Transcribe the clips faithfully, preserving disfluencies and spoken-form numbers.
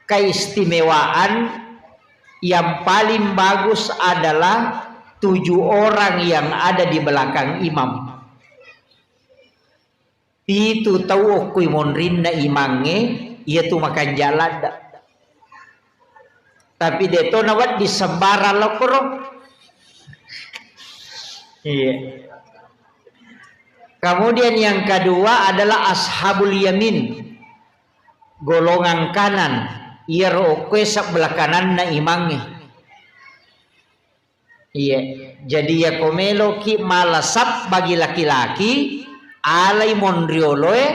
keistimewaan yang paling bagus adalah tujuh orang yang ada di belakang imam. Pitu tau okkoi monrinna imangnge, iyatu makanja ladda. Tapi de to nawedding sembarang lokkoro. Iya. Kemudian yang kedua adalah ashabul yamin, golongan kanan. Iyaro okkoe sebelah kananna imangnge. Iya, jadi iyako meloki mala sap bagi laki-laki, alai monrioloe,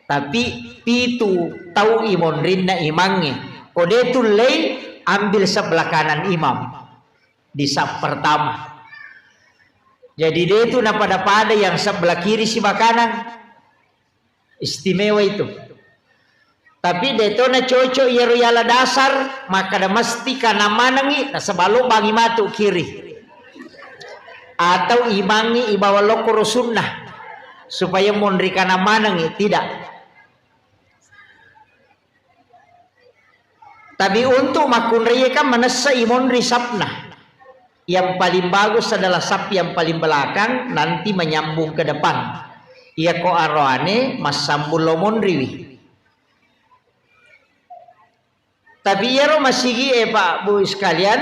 tapi pitu tau imonrinna imangnge. Ko de tullei, ambil sebelah kanan imam di sap pertama. Jadi de tu napada-pada yang sebelah kiri siba kanan. Istimewa itu. Tapi de to na cocok iyaro yala dasar, makkada mesti kana manengi, nasaba lobangi matu kiri. Atau imangi ibawa lokoro sunnah, supaya monri kana manengi, tidak. Tapi untuk makkunraie kan manessa imonri sapna. Yang paling bagus adalah sap yang paling belakang, nanti menyambung ke depan. Iya ko aroane massambung lo monriwi. Tapi iyaro masigi e, Pak Bu sekalian,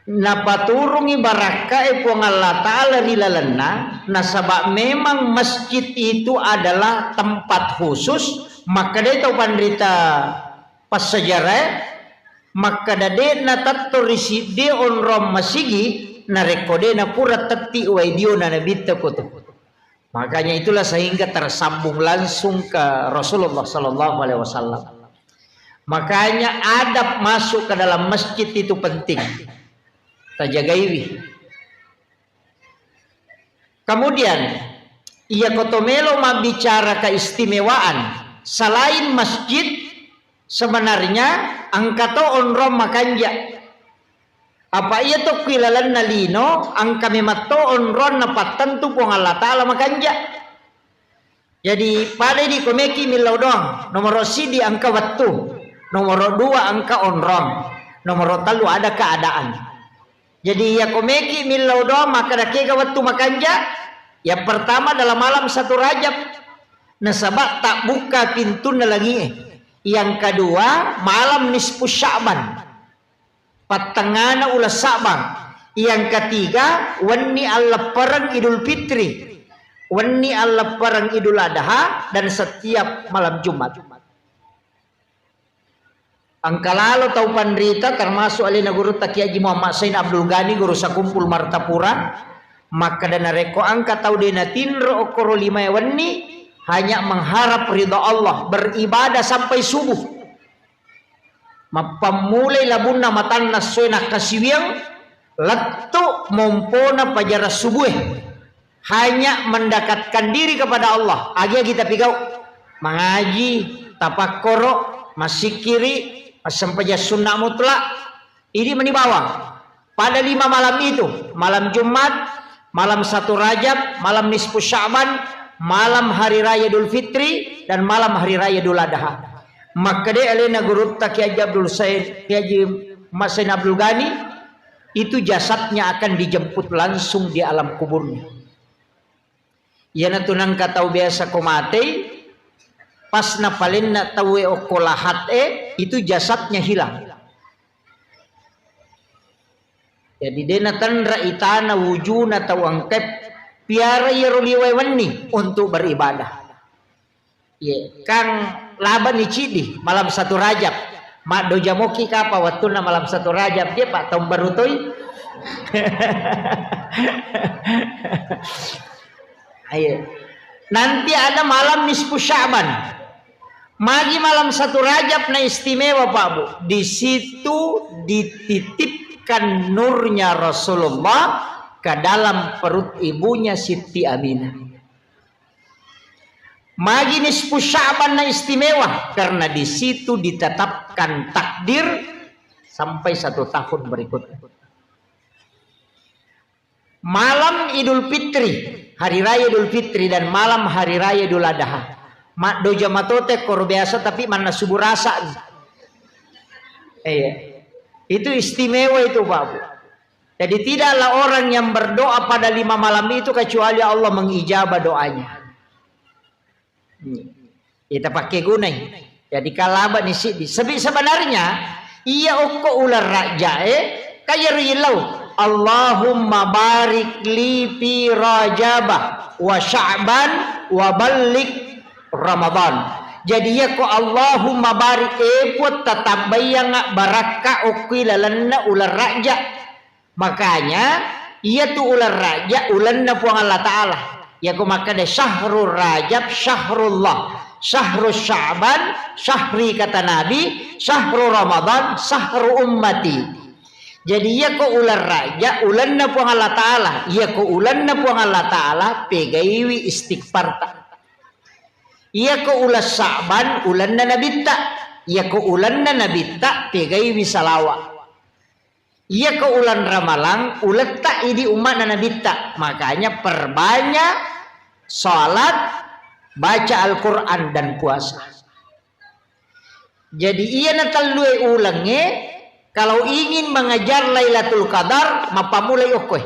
napaturungi barakkae Puang Allah Ta'ala ri lalenna, nasaba memang masjid itu adalah tempat khusus. Makkeda tau panrita passejarae, makkeda de'na tetto ri siddi onrong masigi narekko de'na pura tetti wai diona nabitta kotu. Makanya itulah sehingga tersambung langsung ke Rasulullah Sallallahu Alaihi Wasallam. Makanya adab masuk ke dalam masjid itu penting. Tajagaiwi. Kemudian, iya koto melo mabbicara keistimewaan, selain masjid, sebenarnya engka to onrong makanja. Apa iya to kui lalenna lino, engka memang to onrong napattentu Puang Allah Ta'ala makanja. Jadi, pada idi ko meki millau doang. Nomoro sidi engka wettu, nomoro dua engka onrong, nomoro tellu ada keadaan. Jadi, iya ko meki millau doang, makkeda kega wettu makanja? Yang pertama adalah malam satu Rajab. Nasaba tak buka pintunna langie. Yang kedua, malam nisfu Sya'ban. Pattengngana uleng Sa'bang. Yang ketiga, wenni alleppereng Idul Fitri, wenni alleppereng Idul Adha, dan setiap malam Jumat. Engka lalo tau panrita, termasuk alena gurutta Kiai Haji Muhammad Sain Abdul Ghani, guru sakumpul Martapura, makkeda narekko engka tau de natinro okkoro limae wenni, hanya mengharap ridha Allah, beribadah sampai subuh. Mappammulai labunna matanna essoe nakkasiwiang, lettu mompona pajarang subue. Hanya mendekatkan diri kepada Allah. Agi-agi tapigau. Mangaji, tapakkoro, massikkiri, massempajang sunna mutlak. Ini meni bawang. Pada lima malam itu, malam Jumat, malam satu Rajab, malam nisfu Sya'ban, malam hari raya Idul Fitri, dan malam hari raya Idul Adha. Makkeda alena gurutta Kiai Haji Abdul Said, Kiai Haji Mat Said Abdul Ghani, itu jasadnya akan dijemput langsung di alam kuburnya. Iyanatu nengka tau biasa ko matei, pas napalenna tauwe okko lahat e, itu jasadnya hilang. Jadi, de natenra itana wujuna tau engkae piara iyaro liwae wenni untuk beribadah. Ye, kang labani ciddi malam satu Rajab. Maddoja moki kapa wettunna malam satu Rajab, dia Pak, tahun baru toi. Ayo. Nanti ada malam nisfu Sya'ban. Magi malam satu Rajab na istimewa, Pak Bu. Di situ dititipkan nurnya Rasulullah ke dalam perut ibunya Siti Aminah. Magi nisfu Sya'ban na istimewa, karena di situ ditetapkan takdir sampai satu tahun berikutnya. Malam Idul Fitri, hari raya Idul Fitri dan malam hari raya Idul Adha. Maddoja matote koro biasa, tapi manna subuh rasa. Iya. Itu istimewa itu, Pak Bu. Jadi, tidaklah orang yang berdoa pada lima malam itu kecuali Allah mengijabah doanya. Hmm. Kita pakai gunai. Jadi, kalaba ni siddi. Sebi-, sebenarnya, iya okko uleng Rajab e, kayero yillau. Allahumma barik li fi Rajaba wa Sya'ban wa ballik Ramadan. Jadi, iya ko Allahumma barik, e Puang, tatambaiyangnga barakka okko ilalenna uleng Rajab. Makanya, iyatu uleng Rajab ulenna Puang Allah Ta'ala. Iyako makkeda, "Syahrul Rajab syahrullah, syahrul Sya'ban syahri," kata Nabi, "syahru Ramadan syahru ummati." Jadi, iyako uleng Rajab ulenna Puang Allah Ta'ala, iyako ulenna Puang Allah Ta'ala, pegaiwi istighfarta. Iyako uleng Sya'ban ulenna Nabitta, iyako ulenna Nabitta, pegaiwi salawa. Iyako uleng Ramalang, uletta idi umma'na Nabitta. Makanya perbanyak salat, baca Al-Quran, dan puasa. Jadi, iyana tellue ulengnge, kalau ingin mengejar Lailatul Qadar, mappammulai okkoe.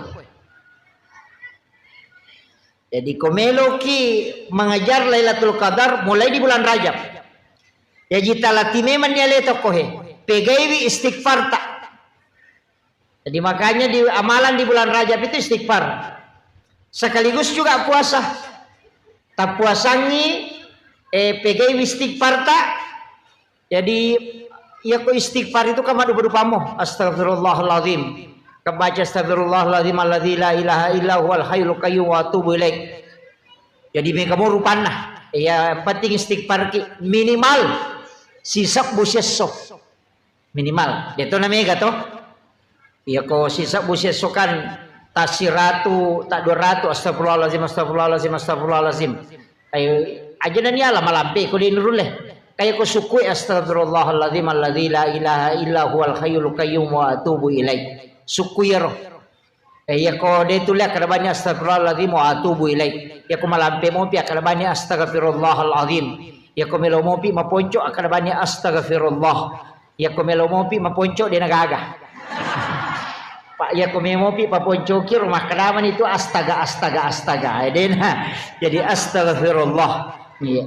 Jadi, ko meloki mengejar Lailatul Qadar, mulai di bulan Rajab. Jaji, talati memang ni ale tokko he. Pegaiwi istighfarta. Jadi, makanya di amalan di bulan Rajab itu istighfar. Sekaligus juga puasa. Tappuasangi, eh, pegaiwi istighfarta. Jadi, iyako istighfar itu kan maddupa-dupamo. Astagfirullahaladzim. Kebaca astagfirullahaladzim alladzi la ilaha illa huwal hayyul qayyum wa atubu ilaik. Jadi, mega mo rupanna. Ya, yang penting istighfar ki minimal sisebbu siesso. Minimal. Itu na mega to. Iya, ko sisebbu siesso kan tasiratu, ta dua ratu, astagfirullahaladzim, astagfirullahaladzim, astagfirullahaladzim. Ayo, aja nani ala malampe ko di nurulle. Kaya ko sukui, astagfirullahaladzim alladzi la ilaha illa huwal hayyul qayyum wa atubu ilaik. Sukui ero. Eh, iya ko de tulle akkeda bani astagfirullahaladzim wa atubu ilaik. Iya ko malampe mopi akkeda bani astagfirullahaladzim. Iya ko melo mopi maponco akkeda bani astagfirullah. Iyako melo mopi maponco de na gaga. Pak, iyako melo mopi paponcoki ro makkedamani tu astaga, astaga, astaga. Eh, de na. Jadi astagfirullah. Iya.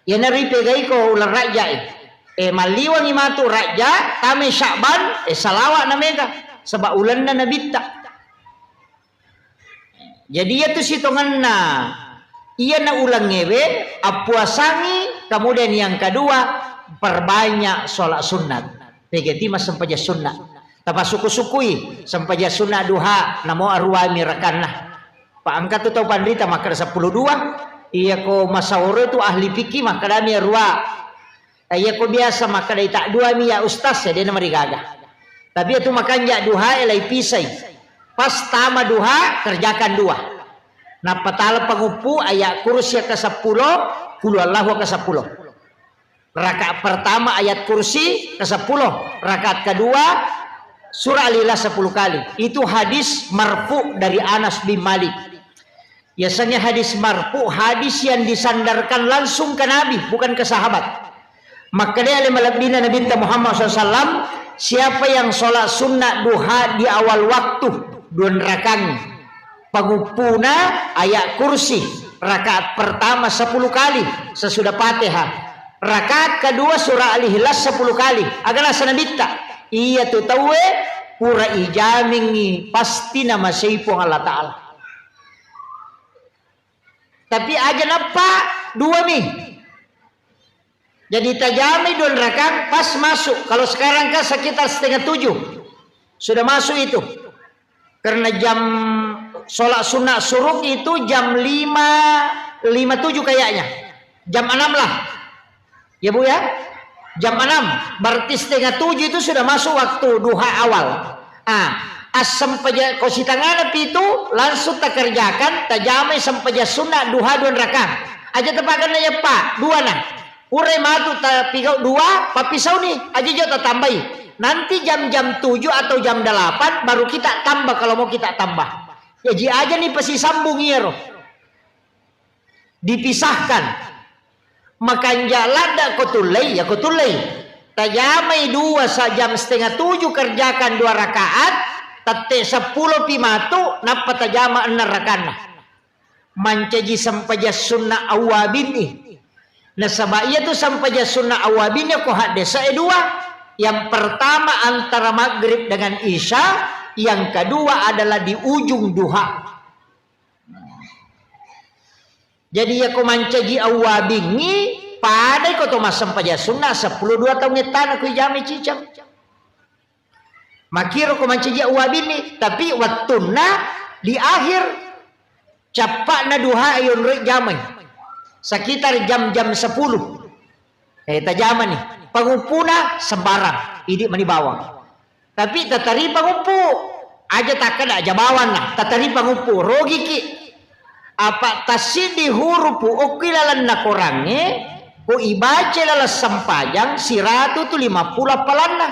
Iyana ripegaiko uleng Rajja e. Eh, malliwangi matu Rajja, tame Sya'ban, eh, salawa na mega. Sebab ulenna Nabitta. Jadi, iyatu sitongenna iyana ulengngewe, appuasangi, kemudian yang kedua, perbanyak sholat sunat. Pegeti massempajang sunna. Tapasukku-sukkui, sempajang sunna duha, namo aruami rakanna. Pa engka tu tau panrita makkeda seppulo dua, iyako masaoro tu ahli fikih makkedami arua. Eh, iyako biasa makkedai, "Tadduami ya Ustaz," ya, dena marigaga. Tapi itu makanja duha e, lai pisai. Pas tama duha, kerjakan dua. Nappa tala panguppu ayat kursi ke seppulo, kulu Allahu ke seppulo. Rakaat pertama ayat kursi ke seppulo, rakaat kedua surah Al-Ikhlas sepuluh kali. Itu hadis marfu dari Anas bin Malik. Yasengnge hadis marfu, hadis yang disandarkan langsung ke Nabi, bukan ke sahabat. Makkeda ale malebbina Nabitta Muhammad sallallahu alaihi wasallam, siapa yang sholat sunat duha di awal waktu, dua rakang, panguppuna ayat kursi, rakaat pertama sepuluh kali sesudah Fatihah, rakaat kedua surah Al-Ikhlas sepuluh kali, aga nasa Nabitta, iya tu tauwe pura ijamingi pasti namasei Puang Allah Ta'ala. Tapi aja nappa dua mi. Jadi tajamai dua rakang pas masuk. Kalau sekarang kan sekitar setengah tujuh. Sudah masuk itu. Karena jam sholat sunat syuruk itu jam lima lima tujuh kayaknya. Jam enam lah. Ya, Bu, ya? Jam enam, berarti setengah tujuh itu sudah masuk waktu duha awal. Ah, assempajang, ko sitangana pitu, langsung takerjakan, tajamai sempajang sunat duha dua rakang. Aja tapakanna ya, Pak, dua na. Urai matu tapigau dua, pappisau ni, aja jo tatambai. Nanti jam-jam tujuh atau jam delapan baru kita tambah kalau mau kita tambah. Jadi aja ni pasisambung iyaro. Dipisahkan. Makanja ladda ko tullei, ya ko tullei. Tajamai dua sa-, jam setengah tujuh kerjakan dua rakaat, tette seppulo pi matu, nappa tajama enneng rakanna. Mancaji sempajang sunna awwabin i. Nasaba iyatu sempajang sunna awwabin ko haddesa e dua. Yang pertama antara maghrib dengan isya, yang kedua adalah di ujung duha. Jadi, iya ko mancaji awwabingngi, padai ko to massempajang sunna seppulo dua taung ettana ko ijamai ciceng. Makkiro ko mancaji awwabinni, tapi wettunna di akhir cappa'na duha yonroi jamai. Sekitar jam-jam sepuluh. Eh, tajamani. Panguppuna sembarang, idi mani bawang. Tapi tataripa nguppu, aja takkeda aja bawanna, tataripa nguppu, rogiki. Apa tassiddi hurupu okki lalenna korangnge, ko ibaca laleng sempajang siratu tu lima puluh appalanna.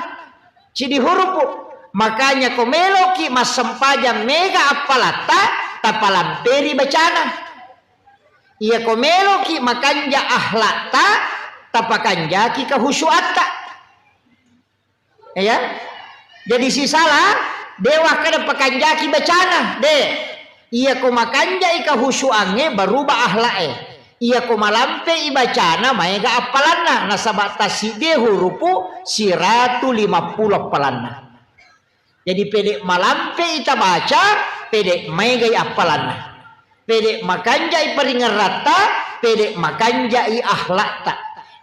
Siddi hurupu. Makanya ko meloki massempajang mega appalatta, tapalamperi bacana. Iya ko meloki makanja akhlakta, tapakanjaki kehusuatta. Iya? Jadi sisala, de wakkeda pakanjaki bacana, de. Iya ko makanjai kahusuangnge, berubah akhlak e. Iya ko malampe i bacana, maega appalanna. Nasaba tasiddi hurupu siratu lima puluh appalanna. Jadi pede malampe i tabaca, pede maegai appalanna. Pede makanjai paringeratta, pede makanjai akhlakta.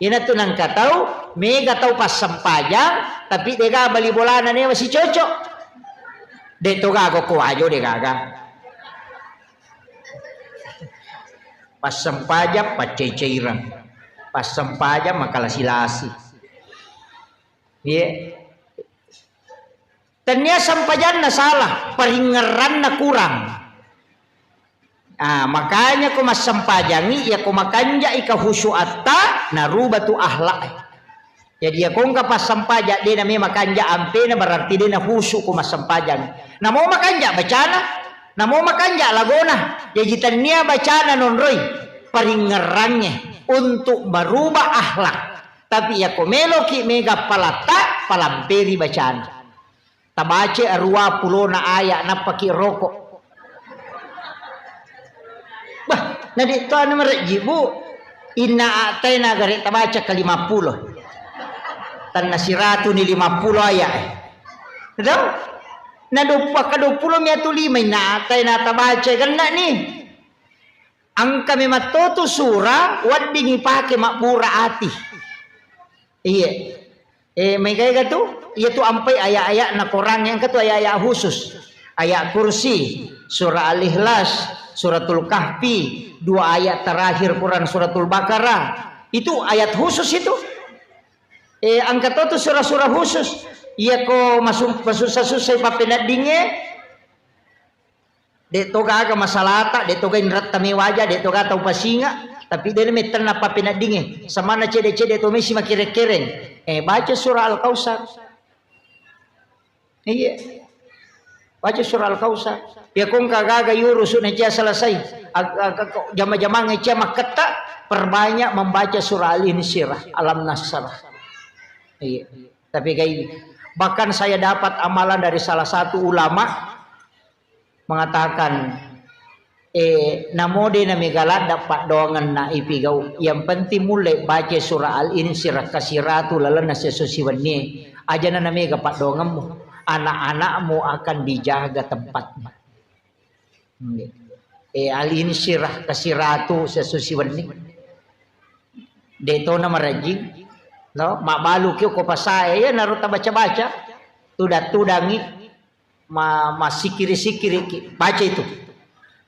Iyanatu nangka tau, mega tau passempajang, tapi dega bali bolana newa sicocok. De to gaga ko wajo de gaga. Passempajang, paccai-cairang. Passempajang, makalasi-lasi. Iya. Tennia sempajanna salah, paringngeranna kurang. Ah, makanya ko massempajangi, iya ko makanjai kahusuatta, naruba tu akhlak. Jadi iya ko engka passempajang, de name makanja ampena, berarti de nahusu ko massempajang. Namo makanja bacana, namo makanja lagona. Jaji tennia bacana nonroi, paringngerangnge untuk merubah akhlak. Tapi iya ko meloki mega palatta, palamperi bacana. Tabaca arua pulona aya, nappaki roko. Bah, nadi to anu marejji, Bu. Inna a'taina gare tabaca ke lima puluh. Tanna siratu ni lima puluh aya, eh. Betul? Na dua puluh, ke dua puluh miatu lima inna a'taina tabaca genna ni. Engka memang totu sura weddingi pake mabbura ati. Iya. Eh, mega-ega tu, iya tu ampai ayat-ayat na Quran yang ketu ayat-ayat khusus. Ayat kursi, surah Al-Ikhlas, suratul Kahfi, dua ayat terakhir Quran suratul Baqarah. Itu ayat khusus itu. Eh, engka totu surah-surah khusus. Iya ko masu-, masussa-sussai pappeneddingnge, de to gaga masalata, de to gaga inretta mewaja, de to gaga tau pasinga, tapi de mettenna pappeneddingnge. Samanna cede-cede to mesi makere-kereng. Eh, baca surah Al-Kautsar. Iya. Baca surah Al-Kautsar. Ya kongka gaga yurusu na cia selesai. Ag-, ag-, ag-, jama-jamang cia makketta, perbanyak membaca surah Al-Insyirah, Alam Nasrah. Iya. Tapi kayak ini. Bahkan saya dapat amalan dari salah satu ulama mengatakan, eh, namo de na mega ladda paddoangenna ipigau. Yang penting mulle baca surah Al-Insyirah kasiratu lalenna seso siwennie. Ajana na mega paddoangemmu. Anak-anakmu akan dijaga tempatnya. Eh, Al-Insyirah kasiratu seso siwenni. De tona marajing. No, mabbalu kio ko pasae, ya naro tabaca-baca. Tudang-tudangi. Ma-, masikiri-sikiri ki. Baca itu.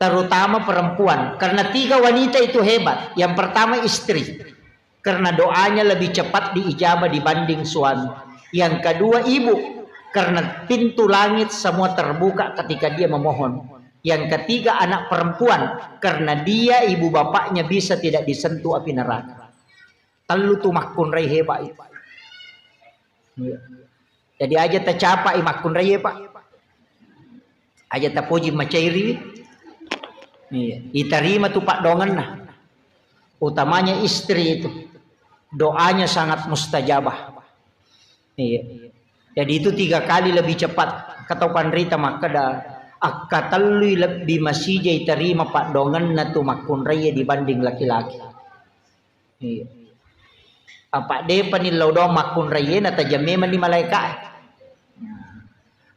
Terutama perempuan. Karena tiga wanita itu hebat. Yang pertama istri. Karena doanya lebih cepat diijabah dibanding suami. Yang kedua, ibu. Karena pintu langit semua terbuka ketika dia memohon. Yang ketiga, anak perempuan. Karena dia, ibu bapaknya bisa tidak disentuh api neraka. Tellu tu makkunrai hebat itu. Iya. Jadi aja tacapai makkunraie, Pak. Aja tapoji macairiwi. Iya, itarima tu paddoangenna. Utamanya istri itu, doanya sangat mustajabah. Iya. Jadi itu tiga kali lebih cepat. Kata panrita makkeda, akkatellui lebbi masijai terima paddoangenna tu makkunraie dibanding laki-laki. Iya. Apa depa ni lao doang makkunraie, natajang memang ni malaika.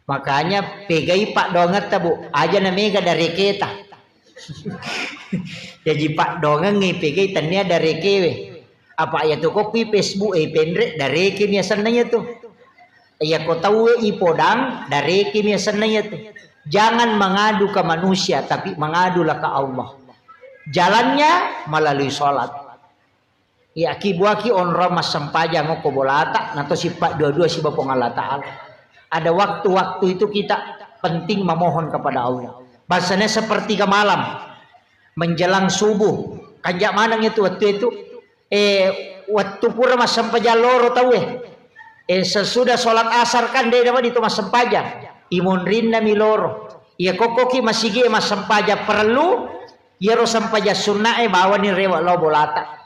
Makanya pegai paddoangetta, Bu, aja na mega dareketa. Jaji paddoangengngi pegai tennia darekewe. Apa iya tu ko kui Facebook e penre, dareke mi asenna iya tu. Iya ko tauwe ipodang, dareke mi asenna iya tu. Jangan mengadu ke manusia, tapi mengadulah ke Allah. Jalannya melalui sholat. Iya, ki buaki onrong massempajang okko bolata, nato sippa dua-dua siba Puang Allah Ta'ala. Ada waktu-waktu itu kita penting memohon kepada Allah. Bahasanya sepertiga malam, menjelang subuh. Kanja maneng itu waktu itu. Eh, waktu pura massempajang loro tauwe. Eh, sesudah sholat asar kan de dapat itu massempajang. Imonrinna mi loro. Iya kokkoki masigi massempajang perlu, iyaro sempajang sunnae bawani rewa lao bolata.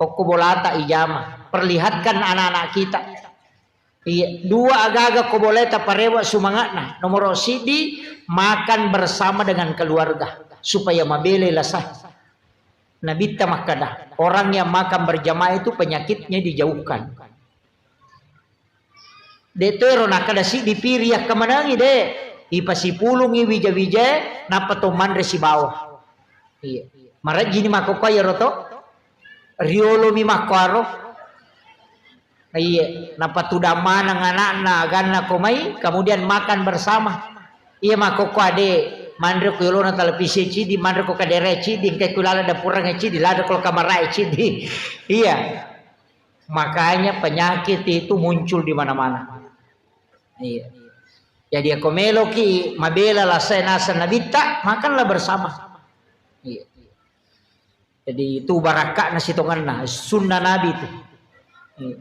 Okko bolata ijama, perlihatkan anak-anak kita. Iya, dua agaga ko boleta parewa sumanga'na. Nomor sidi, makan bersama dengan keluarga supaya mabele lasa. Nabitta makkada, orang yang makan berjamaah itu penyakitnya dijauhkan. De to ero nakkada siddi piri yakkamanangi de, ipasipulungi wija-wijae, nappa to manre sibawa. Iya. Marajjini makkokkoe iyaro to. Riolomi makkoaro. Iya, napatudang maneng anakna, aganna ko mai, kemudian makan bersama. Iya makkokko ade, manre ko yolona televisi cidi, manre ko kadere cidi, engkai ko lala dapurang cidi, lada ko kamarae cidi. Iya. Makanya penyakit itu muncul di mana-mana. Iya. Jadi, ako meloki mabela lasai naseng Nabitta, makanlah bersama. Iya. Jadi, itu barakka'na sitongenna, sunnah Nabi itu. Iya.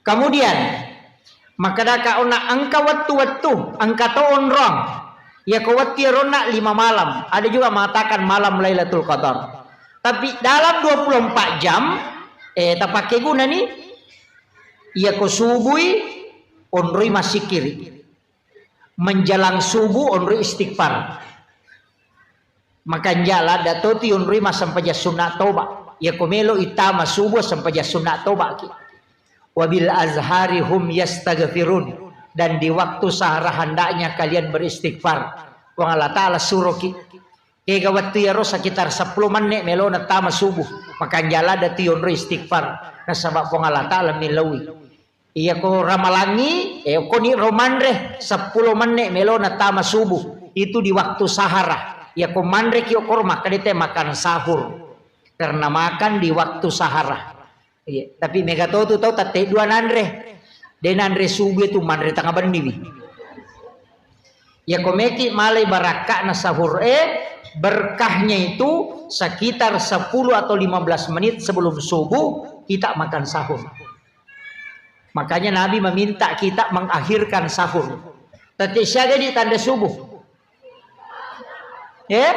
Kemudian, makkedaka onna engka wettu-wettu, engka to onrong. Iya ko wettu iyaronna lima malam. Ada juga mengatakan malam Lailatul Qadar. Tapi dalam dua puluh empat jam, eh, tapakke gunani, iya ko subui, onroi massikkiri. Menjelang subuh, onroi istighfar. Makanja ladda toti onroi massempajang sunna toba. Iya ko melo ittama subuh, sempajang sunna toba ki. Wabil azhari hum yastaghfirun. Dan di waktu sahara hendaknya kalian beristighfar. Puang Allah Ta'ala suroki. Kega wettu iyaro sekitar seppulo menne melona tama subuh. Makanja ladda tu yonro istighfar. Nasaba Puang Allah Ta'ala millaui. Iya ko ramalangi, eh, koni ro manre seppulo menne melona tama subuh. Itu di waktu sahara. Iya ko manre ki okoro makkeda te makan sahur. Karena makan di waktu sahara. Iya, tapi mega to tu tau tette dua nanre. De nanre subuh itu manre tengah benni wi. Ya ko meki malai barakka'na sahur e, berkahnya itu sekitar sepuluh atau lima belas menit sebelum subuh kita makan sahur. Makanya Nabi meminta kita mengakhirkan sahur. Tette siaga di tanda subuh. Eh?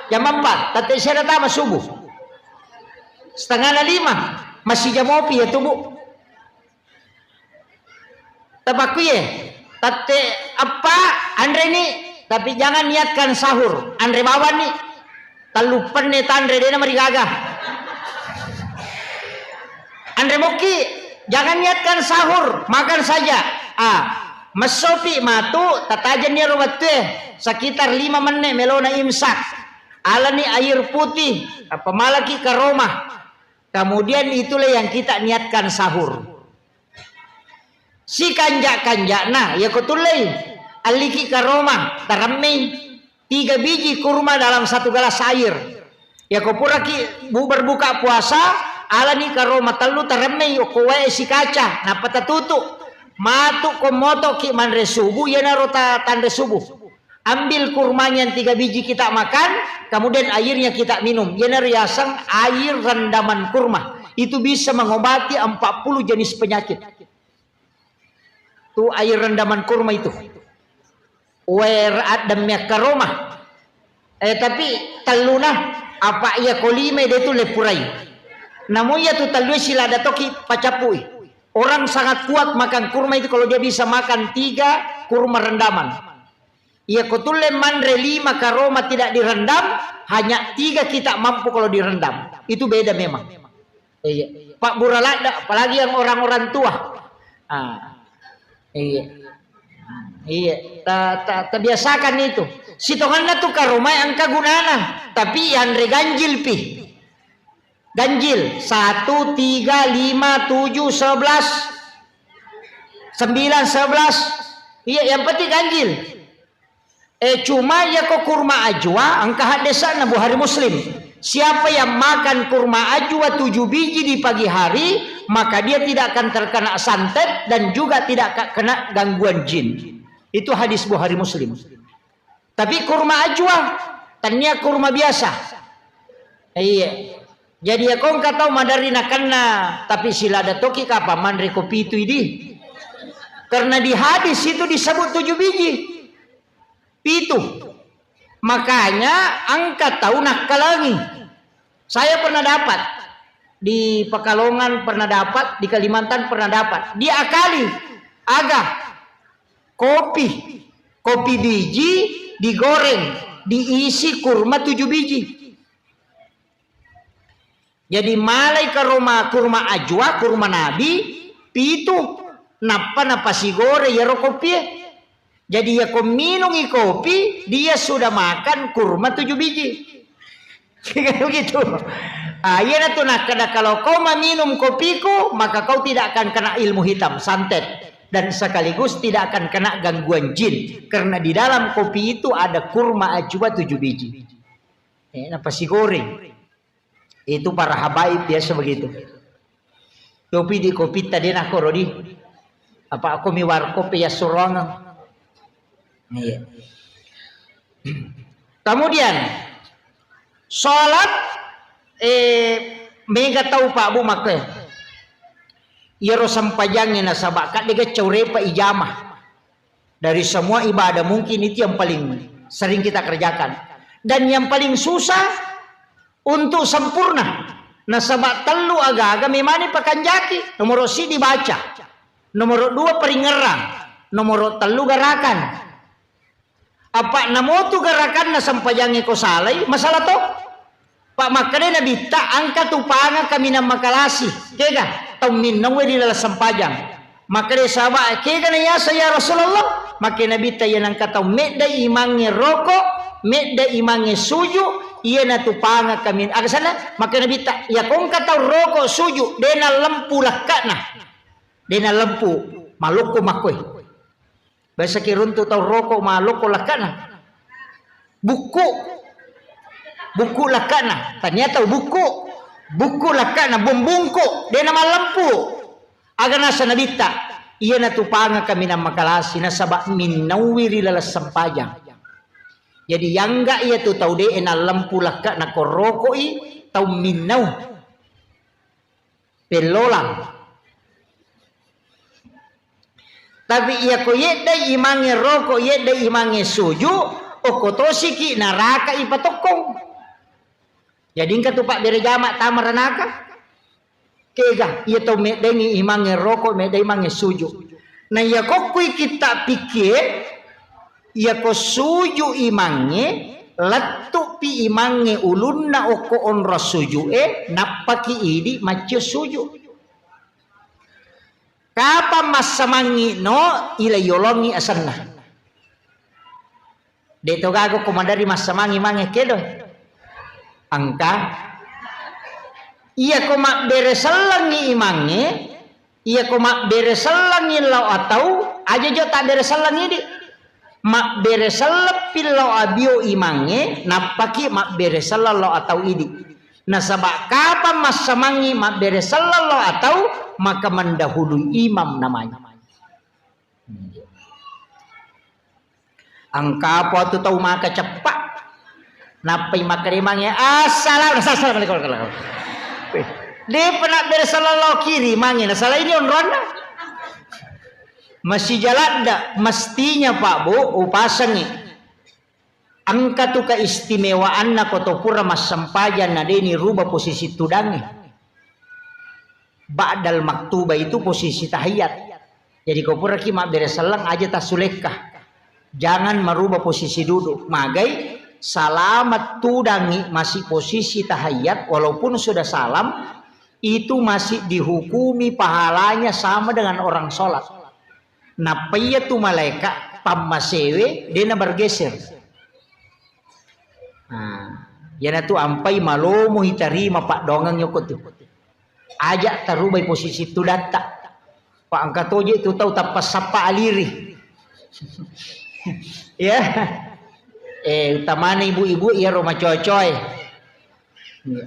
Jam empat, tette siaga tama subuh. Setengah na lima, masih jam opi ya tubuh. Tapakku ye, tette eppa, anre ni, tapi jangan niatkan sahur, anre bawang ni. Tellu penne tanre, dena marigaga. Anre mokki, jangan niatkan sahur, makan saja. Ah, messopi matu, tatajenni ro wettue, sekitar lima menne melona imsak. Alani air putih, apa malaki karoma. Kemudian itulah yang kita niatkan sahur. Sikanja-kanjana, ya ko tullei, alliki karoma, taremmei tiga biji kurma dalam satu gelas air. Ya ko puraki bu-, berbuka puasa, alani karoma tellu taremmei okko wae sikaca, nappa tatutu. Matu ko motoki manre subuh, iyanaro ta-, tanre subuh. Ambil kurmanya yang tiga biji kita makan, kemudian airnya kita minum. Iyanaro yaseng air rendaman kurma. Itu bisa mengobati empat puluh jenis penyakit. Tu air rendaman kurma itu. Wae addemme akkaroma. Eh, tapi telluna. Apa iya ko lima de tu lepurai. Namu iya tu tellue silada toki pacappui. Orang sangat kuat makan kurma itu kalau dia bisa makan tiga kurma rendaman. Iya ko tulle manre lima karoma tidak direndam, hanya tiga kita mampu kalau direndam. Itu beda memang. Iya. Pak Buraladda, apalagi yang orang-orang tua. Ah. Iya. Iya, ta, ta, tabiasakan itu. Sitonganna tu karomai engka gunana, tapi yanre ganjil pi. Ganjil, satu, tiga, lima, tujuh, sebelas, sembilan, sebelas. Iya, yang penting ganjil. Eh, cuma iya ko kurma ajwa, engka haddesanna Bukhari Muslim. Siapa yang makan kurma ajwa tujuh biji di pagi hari, maka dia tidak akan terkena santet dan juga tidak ka-, kena gangguan jin. Itu hadis Bukhari Muslim. Tapi kurma ajwa, tania kurma biasa. Iya. Jadi iya ko engka tau maderri nakenna, tapi silada toki kapang manre kopi itu idi. Karena di hadis itu disebut tujuh biji. Pitu. Makanya engka tau nakkalangi. Saya pernah dapat di Pekalongan, pernah dapat di Kalimantan, pernah dapat. Diakali. Aga? Kopi. Kopi biji digoreng, diisi kurma tujuh biji. Jadi malai karoma kurma ajwa, kurma nabi, pitu, nappa napasigore iyaro kopie. Jadi iya ko minungi kopi, dia sudah makan kurma tujuh biji. Begitu. Ah, iya natu nakkeda, kalau kau meminum kopiku, maka kau tidak akan kena ilmu hitam, santet, dan sekaligus tidak akan kena gangguan jin, karena di dalam kopi itu ada kurma ajwa tujuh biji. Eh, napasigoreng. Itu para habaib biasa begitu. Kopi di kopi tadi nak korodi. Apa aku mi warkop ya surong. Iya. Kemudian salat, eh, mega tau Pak Bu makke. Iyaro sempajangnge nasaba kadde gacca urepa ijama. Dari semua ibadah mungkin itu yang paling sering kita kerjakan. Dan yang paling susah untuk sempurna. Nasaba tellu aga-aga memani pakanjaki. Nomoro sidi baca. Nomoro dua paringerang. Nomoro tellu garakan. Apa namotu garakanna sempajangnge ko salai, masalah to? Pak makkeda Nabitta, engka tu panga kaminang makalasi. Kega? Tau minnaue ri laleng sempajang. Makkeda sahaba, kega na yaseng ya Rasulullah? Makke Nabitta, iya nengka tau medda imangnge roko, medda imangnge suju, iya natu panga kamin-, aga sana? Makke Nabitta, iya kongka tau roko suju, de na lempu lekkana. De na lempu, malukku makkoi. Biasa ki runtu tau roko, maloko lakkana. Bukku. Bukku lakkana. Tania tau bukku. Bukku lakkana, bumbungku. De na mallempu. Aga nasa Nabitta, iya natu panga kaminang makalasi, nasaba minnaui ri laleng sempajang. Jadi yangga iya tu tau de na lempu lakkana ko rokoi, tau minnau. Pellolang. Tapi iya ko yeddai imangnge roko, yeddai imangnge suju, okko tosiki naraka ipatokkong. Jadi engka tu pabbere jama tama ranaka. Kega, iya tau meddengi imangnge roko, meddai imangnge suju. Na iya kokkui kitta pikkie, iya ko suju imangnge, lettupi imangnge ulunna okko onrong suju e, nappaki idi maccio suju. Kapang massamangngi no, ilai yolongngi asenna. De to gaga ko maderri massamangngi mange kedo. Engka. Iya ko mabbere sellengngi imangnge, iya ko mabbere sellengngi lao atau, aja jo tabbere selleng idi. Mabbere selleng pi lao abio imangnge, nappaki mabbere selleng lao atau idi. Nasaba kapang massamangngi mabbere selleng lao atau, maka mendahului imam namanya. Engka apa tu tau maka ceppa. Nappai makkeremangnge, "Assalamualaikum." Assalamualaikum. Weh, depa nabbere selleng lao kiri mange, nasala ini onronna. Masija ladda, mestinya Pak Bu, upasengi. Engka tu keistimewaanna ko to pura massempajang na de' ni ruba posisi tudangnge. Ba'dal maktuba itu posisi tahiyat. Jadi ko puraki mabbere selleng aja tassulekka. Jangan merubah posisi duduk. Magai salama tudangngi masih posisi tahiyat walaupun sudah salam, itu masih dihukumi pahalanya sama dengan orang sholat. Nappa iya tu malaika pammasewe de' na bergeser. Nah, iyanatu ampai malomo itarima paddoangeng yoko tu. Aja tarubai posisi tudatta. Pa engka toje tu tau tappa sappa aliri. Ya. Eh, utamana ibu-ibu iyaro macocoe. Iya.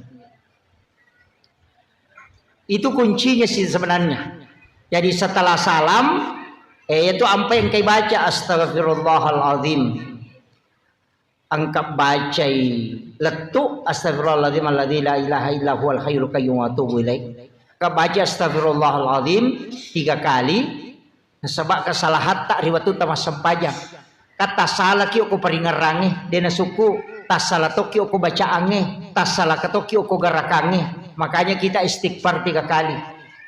Itu kuncinya sih sebenarnya. Jadi setelah salam, eh, itu ampai engkai baca, "Astagfirullahaladzim." Engka bacai lettu, "Astagfirullahaladzim alladzi la ilaha illa huwal hayyul qayyum wa atubu ilaih." Engka baca, "Astagfirullahaladzim," tiga kali. Nasaba kesalahatta ri wettu tamassempajang. Ka tassalaki okko paringerrangnge, de' nasukku, tassala tokki okko bacaangnge, tassala tokki okko gerakangnge. Makanya kita istighfar tiga kali.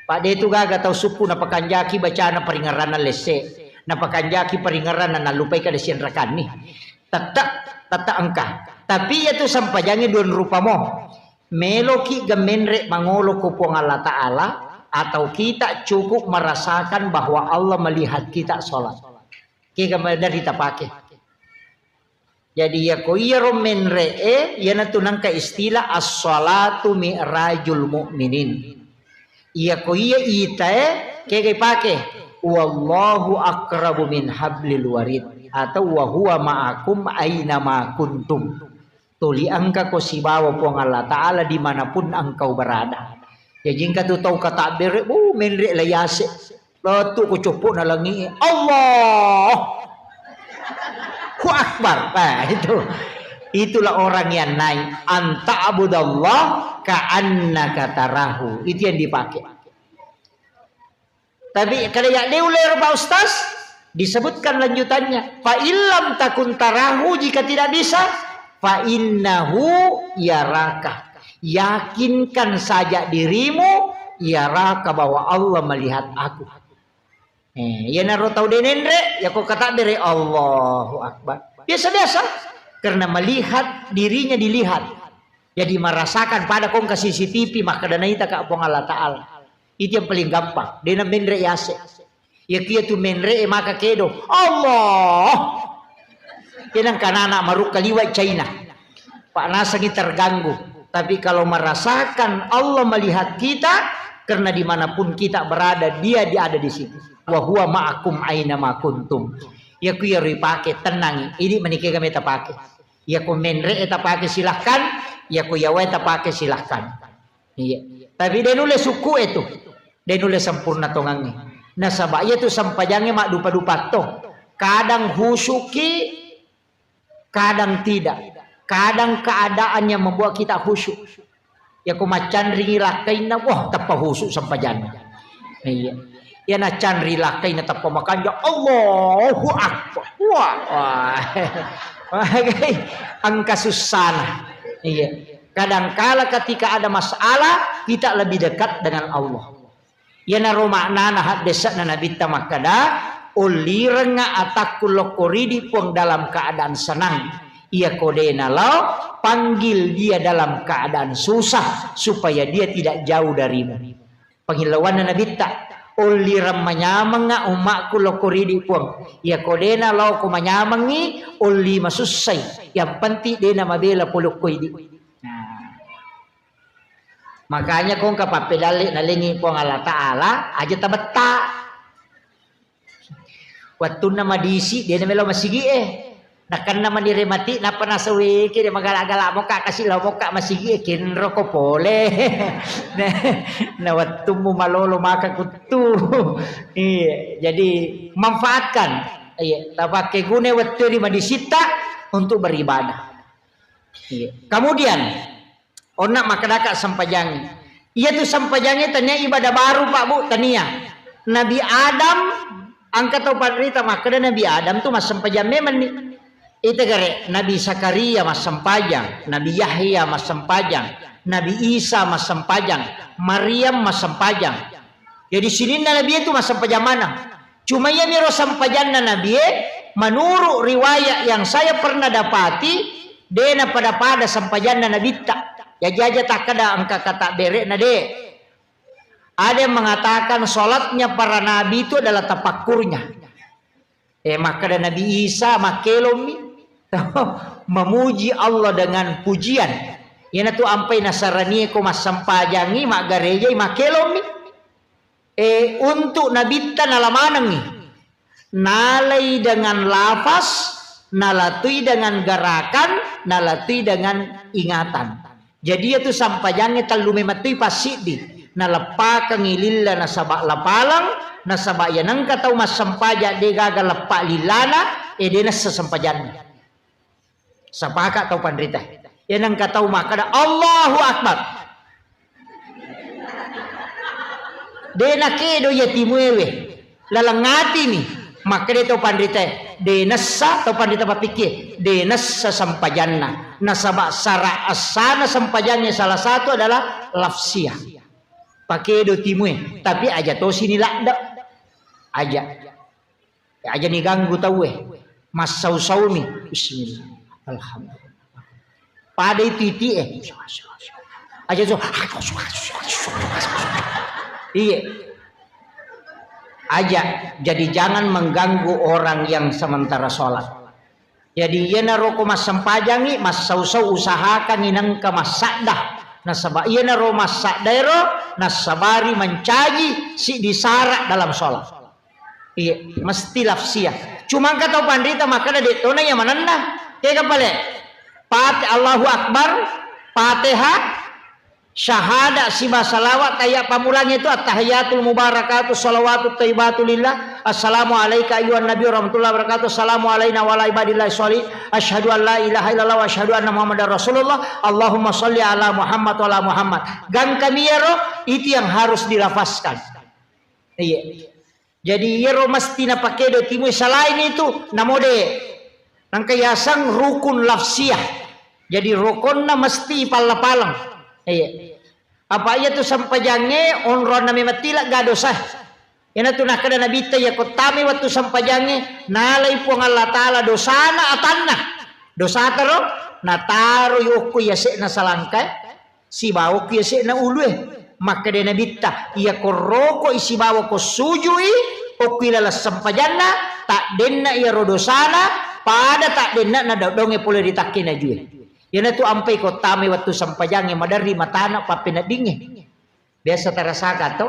Pa de' tu gaga tau sukku napakanjaki bacana paringerranna lesse, napakanjaki paringerranna nallupai kada sianrakanni. Tette', tette' engka. Tapi iyatu sempajangnge dua rupa mo. Meloki ga menre' mangolo ko Puang Allah Ta'ala, atau kita cukup merasakan bahwa Allah melihat kita sholat. Kega maderri tapake. Jadi, iyako iyaro menre'e, iyanatu nengka istilah as-shalatu mi'rajul mu'minin. Iyako iya itae, kega ipake? "Wallahu aqrabu min hablil warid," atau "Wa huwa ma'akum aina ma kuntum." Tuli engkako sibawa Puang Allah Ta'ala dimanapun engkau berada. Jaji engka tu tau katabbere, bu, menre' la yase'. Lettu' ko coppo'na langi'e. Allahu Akbar. Nah, itu. Itulah orang yang naik. An ta'budallah ka'annaka tarahu. Itu yang dipakai. Tapi kada ya de' ulero, Pak Ustaz, disebutkan lanjutannya. "Fa illam takun tarahu," jika tidak bisa, "fa innahu yaraka." Yakinkan saja dirimu, yaraka, bahwa Allah melihat aku. Eh, iyanaro tau de' nenre', yako katabbere, Allahu Akbar. Biasa-biasa, karena melihat dirinya dilihat. Jadi merasakan pada kongka C C T V, makkeda naita ka Puang Allah Ta'ala. Itu yang paling gampang. De' na menre' yase'. Iyakiya tu menre'e maka kedo, "Allah!" Kenang kanana marukka liwa' China. Pak nasengi terganggu. Tapi kalau merasakan Allah melihat kita, karena dimanapun kita berada, Dia, Dia ada di situ. "Wa huwa ma'akum aina ma kuntum." Iyaku iyaro ipake, tenangi. Idi' manikega meta pake. Iyako menre'e tapake silahkan, iyako yawae tapake silahkan. Iya. Tapi de' nulle sukku'e tu. De' nulle sempurna tongangnge. Nasaba' iya tu sempajangnge maddupa-dupa to. Kadang khusyuki, kadang tidak. Kadang keadaan yang membuat kita khusyuk. Yako maccanringi lakkainna, wah, teppa khusyuk sempajanna. Iya. Iya nacanri lakkainna teppa makanja, Allahu Akbar. Wah, wah. Engka sussana. Iya. Kadangkala ketika ada masalah, kita lebih dekat dengan Allah. Iyanaro maknana haddese'na Nabitta makkeda, "Ullirengnga atakku lokko ridi Puang dalam keadaan senang. Iyako de' nalao, panggil dia dalam keadaan susah supaya dia tidak jauh darimu." Pangillauanna Nabitta, "Ullireng manyamengnga ummakku lokko ridi Puang. Iyako de' nalaoko manyamengngi, ulli masussai. Yang penting de' namabela polokko idi'." Nah. Makanya kongka pappedalle' nalengi Puang Allah Ta'ala, aja tabetta. Wettunna madisi, de' namelo masigi'e. Nakenna manire mati, nappa nasaweke, de' magala-gala mokka, kasi lao mokka masigi'e, kenroko pole. Na, na wettummu malolo maka kuttu. Iya, jadi manfaatkan. Iya, tapake guna wettu ri madisitta untuk beribadah. Iya. Kemudian, onna makkedaka sempajangnge. Iyatu sempajangnge tania ibadah baru, Pak, Bu, tania. Nabi Adam, engka tau panrita makkeda Nabi Adam tu massempajang memenni. Ita gare, Nabi Zakaria massempajang, Nabi Yahya massempajang, Nabi Isa massempajang, Maryam massempajang. Jadi sininna Nabi itu massempajang maneng. Cuma iya miro sempajanna Nabi e, menurut riwayat yang saya pernah dapati, de napada-pada sempajanna Nabitta. Jaji aja takkeda engka kata bere'na de. Ada yang mengatakan sholatnya para nabi itu adalah tafakkurnya. Eh, makkeda Nabi Isa, makkelommi. Memuji Allah dengan pujian. Iyanatu ampai nasaranie ko massempajangi, maggarejai, makkelommi. Eh, untuk Nabitta nala manengngi. Nalai dengan lafaz, nalatui dengan gerakan, nalatui dengan ingatan. Jadi, iyatu sampajangnge tellu memettui passiddi. Naleppakengngi lilla nasaba lapaleng, nasaba iya nengka tau massempajang de gaga leppa lillana, e de nessa sempajanna. Sapaka tau panrita. Iya nengka tau makkeda, "Allahu Akbar." De nakedo iya timuewe. Laleng atimi. Makkeda tau panrita, de nessa tau panrita pappikie, de nessa sempajanna. Nasaba sara essana sempajangnge salah satu adalah lafsiah. Pakedo timue, tapi aja tosi ni ladde. Aja. Aja ni ganggu tauwe. Massau-saumi. Bismillah. Alhamdulillah. Pada itu iti eh. Aja so. Iya. Aja. Jadi jangan mengganggu orang yang sementara sholat. Jadi iyanaro ko massempajangngi, massau-sau usahakangngi nengka massadda. Nasaba iyanaro massaddaero nassabari mancaji siddi sara dalam sholat. Iya, mesti lafsiah. Cuma engka tau panrita makkeda de tona iya manenna. Kega pale? Fat-, Allahu Akbar, Fatihah, syahadat siba salawat, tayya pammulang itu, at-tahiyyatul mubarakatuh shalawatut thayyibatu lillah. Assalamu alaika ayyuhan nabi warahmatullahi wabarakatuh. Assalamu alaina wa ala ibadillah sholih. Asyhadu an la ilaha illallah wa asyhadu anna Muhammadar Rasulullah. Allahumma sholli ala Muhammad wa ala Muhammad. Gangkami iyaro, itu yang harus dilafazkan. Iya. Jadi iyaro mesti napakedo timui, selain itu namode. Nangka yaseng rukun lafsiah. Jadi rukonna mesti palla-paleng. Iya. Apa iya tu sempajangnge onronna memang tila ga dosa. Iyana tu nakkeda Nabitta, iya ko tami wettu sempajangnge, nalai Puang Allah Ta'ala dosana atanna. Dosata ro, nataro yokko yase'na salangkae. Sibawa okki yase'na ulue. Makkeda Nabitta, iya ko rokoi sibawa ko sujui, okki laleng sempajanna, taddenna iyaro dosana, pada taddenna na daddongnge pole ri takke najue. Iyanatu ampai ko tamai wettu sempajangnge maderri matana pappeneddingnge. Biasa tarasaka to?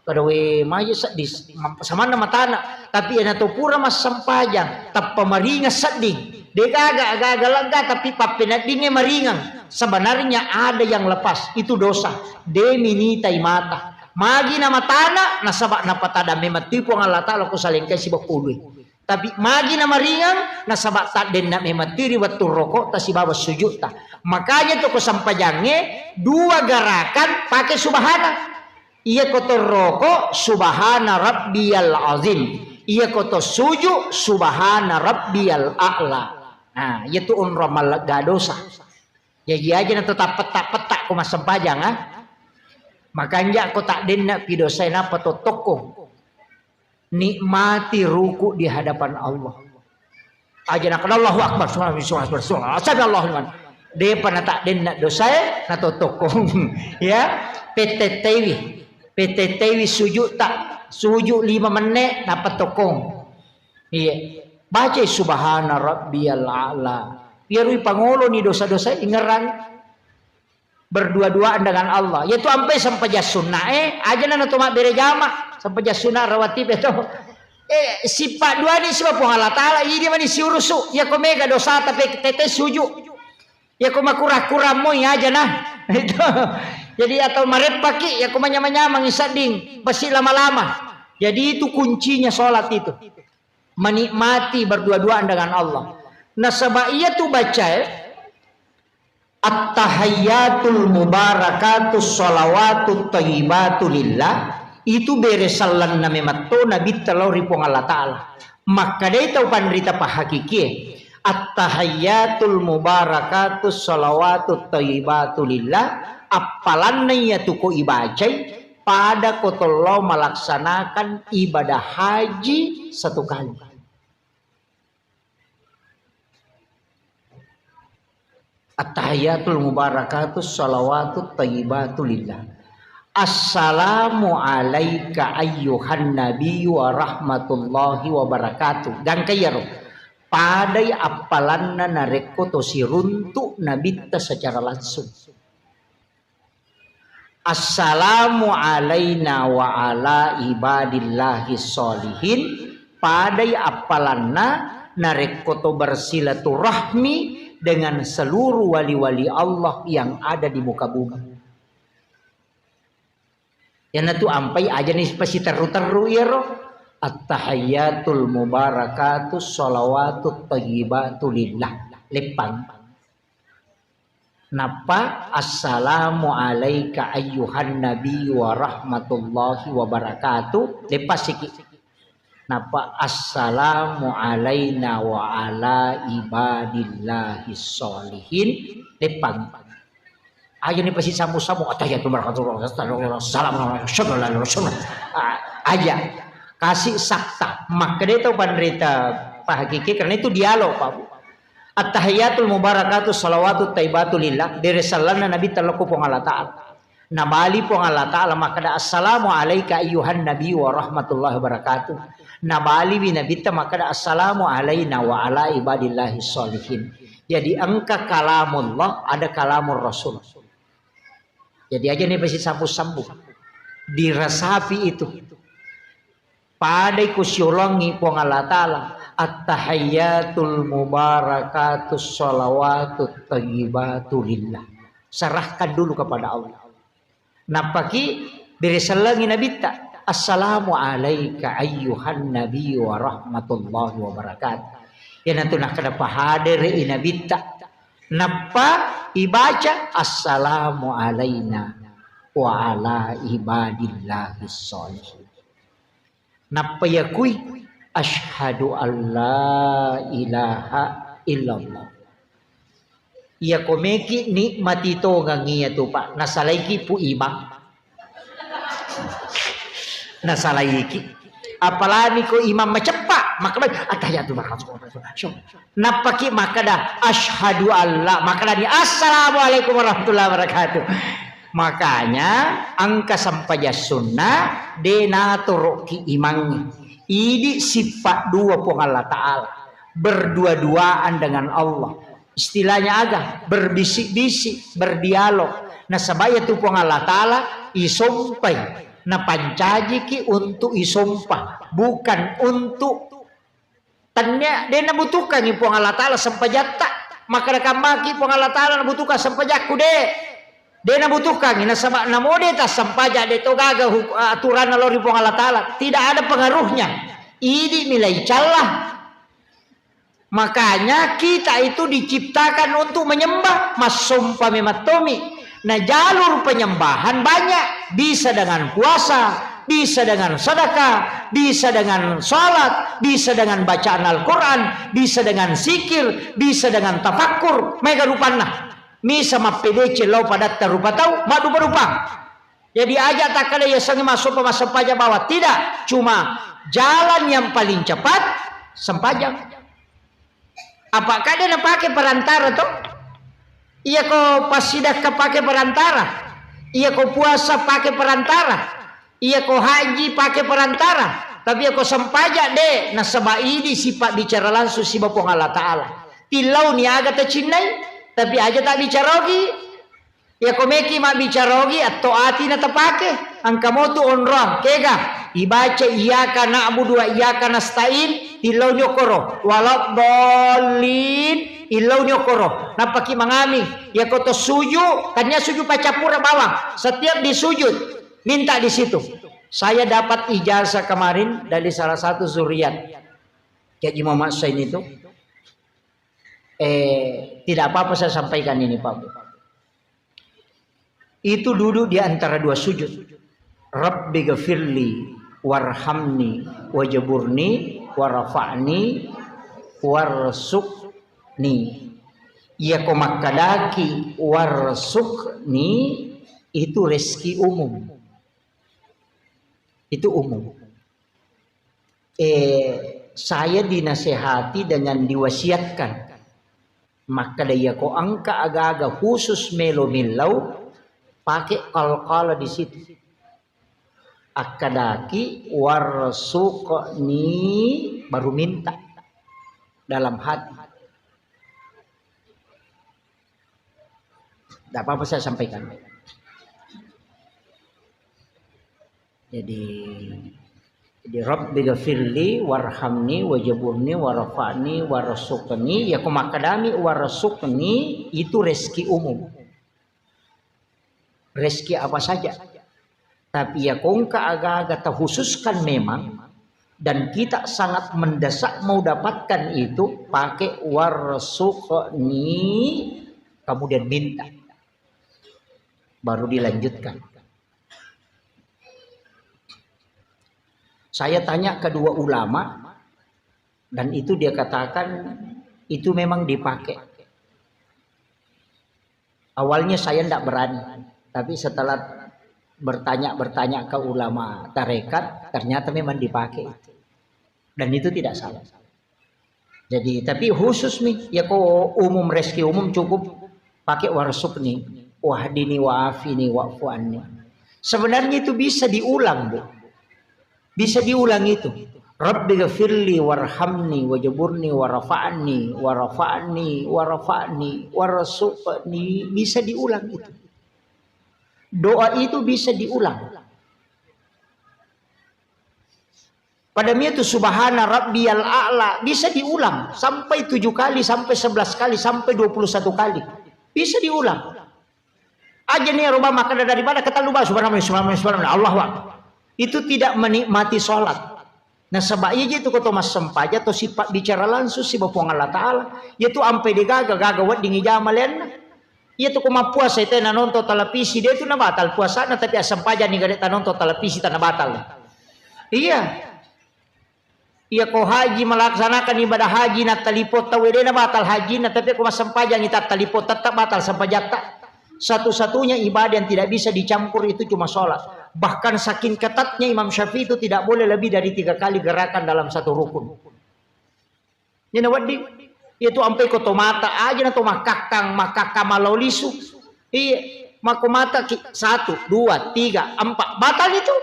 Kada we maje seddi, ma-, samanna matana. Tapi iyana to pura massempajang, tappa maringeng sedding. De gaga, gaga lega, tapi pappeneddingnge maringeng. Sebenarnya ada yang lepas, itu dosa. De minitai mata. Magi na matana, nasaba napatadang memettui Puang Allah Ta'ala ko salengkai sibakkului. Tapi magi na maringeng, nasaba taddenna memettui ri wettu rokokta sibawa sujudta. Makanya to ko sempajangnge, dua gerakan pake subhana. Iya ko torroko, subhana rabbiyal azim. Iya ko to suju, subhana rabbiyal a'la. Nah, iya tu onrong mallegga dosa. Jaji aja na to tappetta-petta ko massempajang, ah. Makanja ko taddenna pi dosae nappa to tokko. Nikmati ruku di hadapan Allah. Aja nakkeda Allahu Akbar, subhanallah, subhanallah, subhanallah, sami Allahu liman. Depa nataddenna dosae, natotokkong. Ya, petetteiwi. Petetteiwi sujud tak, sujud lima menit, nappa tokkong. Iya. Baca subhana rabbiyal a'la. Iyarui pangoloni dosa-dosa ingerang. Berdua-duaan dengan Allah. Yaitu ampai sempajang sunna, eh, aja na to mabbere jama, sempajang sunna rawatib itu. Eh, sifat dua ni siba Puang Allah Ta'ala, ini mani siurusu. Ya ko mega dosa tapi tete suju. Ya ko makurang-kurang mo ya aja nah. Itu. Jadi atau mareppaki, ya ko manyamang-nyamang sedding, pasti lama-lama. Jadi itu kuncinya sholat itu. Menikmati berdua-duaan dengan Allah. Nasaba iya tu bacae, At-tahayyatul mubarakatus shalawatut thayyibatu lillah, itu bere sellenna memetto Nabitta lao ri Puang Allah Ta'ala. Makkedai tau panrita pahakikie, At-tahiyyatul mubarakatus shalawatut thayyibatu lillah, appalanna iyatu ko ibacai, pada ko tollo malaksanakan ibadah haji satu kali. At-tahiyyatul mubarakatus shalawatut thayyibatu lillah. Assalamu alaika ayyuhan nabiyyu wa rahmatullahi wa barakatuh. Gangka iyaro. Padai appalanna narekko to siruntu nabitta secara langsung. Assalamu alaina wa ala ibadillahi sholihin. Padai appalanna narekko to bersilaturahmi dengan seluruh wali-wali Allah yang ada di muka bumi. Iyanatu ampai aja ni pasiterru-terru iyaro. At-tahiyyatul mubarakatus shalawatut thayyibatu lillah. Leppang. Nappa, "Assalamu alaika ayyuhan nabiyyu wa rahmatullahi wa barakatuh." Leppasiki. Nappa, "Assalamu alaina wa ala ibadillahi sholihin." Leppang. Aja ni pasi sambu-sambu, "Attahiyatu barakatuh, assalamualaikum, assalamualaikum, assalamualaikum." Ah, aja. Kasih sakta. Makkeda tau panrita pahakiki, karena itu dialog, Pak Bu. At-tahiyyatul mubarakatuh shalawatut thayyibatu lillah, beresellanna Nabitta lokko Puang Allah Ta'ala. Nabali Puang Allah Ta'ala makkeda, "Assalamu alaika ayyuhan nabi wa rahmatullahi wa barakatuh." Nabaliwi Nabitta makkeda, "Assalamu alaina wa ala ibadillahi sholihin." Jadi engka kalamullah, ada kalamur Rasul. Jadi aja ni pasi sambu-sambu. Diresapi itu. Padai kusiolongi Puang Allah Ta'ala, "At-tahiyyatul mubarakatus shalawatut thayyibatu lillah." Serahkan dulu kepada Allah. Nappaki beresellangi Nabitta, "Assalamu alaika ayyuhan nabi wa rahmatullahi wa barakatuh." Iyanatu nakkeda pahadere'i Nabitta. Nappa ibaca, "Assalamu alaina wa ala ibadillahi sholihin." Nappa yakui, "Asyhadu an la ilaha illallah." Iya komeki nikmati tongang iya tu, Pak. Nasalaiki pu imang. Nasalaiki. Apalagi ko imam maceppa, maka, "Attahiyatu barakatuh." Nappaki makkeda, "Asyhadu alla," makkedani, "Assalamualaikum warahmatullahi wabarakatuh." Makanya, engka sempajang sunna, de natoroki imangnge. Idi sifat dua Puang Allah Ta'ala. Berdua-duaan dengan Allah. Istilahnya aga? Berbisik-bisik, berdialog. Nasaba iya tu Puang Allah Ta'ala isompai. Napancajiki untuk isompa. Bukan untuk Tennia, de nabutuhkangngi Puang Allah Ta'ala sempajatta. Makkeda kammaki Puang Allah Ta'ala nabutuhkan sempajakku, de. De nabutuhkangngi, nasaba namo de tassempajang, de to gaga huk-, aturanna lao ri Puang Allah Ta'ala. Tidak ada pengaruhnya. Idi milai calla. Makanya kita itu diciptakan untuk menyembah, massompa memang tomi. Nah, jalur penyembahan banyak, bisa dengan puasa, bisa dengan sedekah, bisa dengan salat, bisa dengan bacaan Al-Quran, bisa dengan zikir, bisa dengan tafakkur. Maega rupanna. Misa mappedeceng lao padatta rupa tau, maddupa-dupa. Jadi aja takkeda yasengnge massompa, massempajang bawang. Tidak, cuma jalan yang paling cepat sempajang. Apa kade napake perantara to? Iya ko passidakka pake perantara. Iya ko puasa pake perantara. Iya ko haji pake perantara. Tapi iya ko sempajang de, nasaba idi sifat bicara langsung siba Puang Allah Ta'ala. Tillau ni aga tacinnai, tapi aja tak bicara ogi. Iya ko meki mabbicara ogi, atto ati na tapake. Engka motu onroang, kega? Ibaca iyyaka na'budu wa iyyaka nasta'in, tillau ni okkoro. Waladdallin, illau ni okkoro. Nappaki mangami. Iya ko to suju, kan iya suju paccappura bawang. Setiap di sujud, minta di situ. Saya dapat ijazah kemarin dari salah satu zuriat Kiai Haji Muhammad Sain itu. Eh, tidak apa-apa saya sampaikan ini, Pak Bu. Itu duduk di antara dua sujud. Rabbi gfirli warhamni wajburni warfa'ni warsuq Ni, iya ko makkadaki warzuqni, itu rezeki umum. Itu umum. Eh, saya dinasehati dengan diwasiatkan. Makkada iya ko engka aga-aga khusus melo millau, pakai qalqalah di situ. Akkadaki warzuqni, baru minta dalam hati. Tidak apa-apa saya sampaikan. Jadi, jadi Rabbi ghafirli warhamni wajaburni warfa'ni warzuqni, ya ko makkadami warzuqni itu rezeki umum. Rezeki apa saja. Tapi ya ko engka aga-aga terkhususkan memang, dan kita sangat mendesak mau dapatkan itu, pakai warzuqni, kemudian minta. Baru dilanjutkan. Saya tanya kedua ulama, dan itu dia katakan itu memang dipakai. Awalnya saya ndak berani, tapi setelah bertanya-bertanya ke ulama tarekat, ternyata memang dipakai. Dan itu tidak salah. Jadi, tapi khusus nih, ya ko umum, rezeki umum cukup pakai warzuqni, wahdini, wa'afini, wa'fu anni. Sebenarnya itu bisa diulang, Bu. Bisa diulang itu. Rabbi ghafirli warhamni wajaburni warfa'ni warfa'ni warfa'ni warzuqni. Bisa diulang itu. Doa itu bisa diulang. Pada itu subhana rabbiyal a'la bisa diulang sampai tujuh kali, sampai sebelas kali, sampai dua puluh satu kali. Bisa diulang. Aja nih rubah maka daripada ketallu bah subhanallah, subhanallah, subhanallah, Allahu Akbar. Itu tidak menikmati sholat. Nasaba iya je tu ko to massempaja to sipabbicara langsung siba Puang Allah Ta'ala. Iya tu ampe degaga, gaga wedding ijama lenna. Iya tu ko mappuasa te nanonton televisi, de tu nabatal puasana, tapi assempajang ni gare tanonton televisi tanabatal. Iya. Iya ko haji melaksanakan ibadah haji na telepon tau de nabatal hajina, tapi ko massempajangi tak telepon tetap batal sempajatta. Satu-satunya ibadah yang tidak bisa dicampur itu cuma sholat. Bahkan saking ketatnya Imam Syafi'i itu tidak boleh lebih dari tiga kali gerakan dalam satu rukun. Ini wedding, iya tu ampe ko to mata aja na to makkakkang, makkakkang malau lisu. Iya, mako mata ki, satu, dua, tiga, empat, batal itu.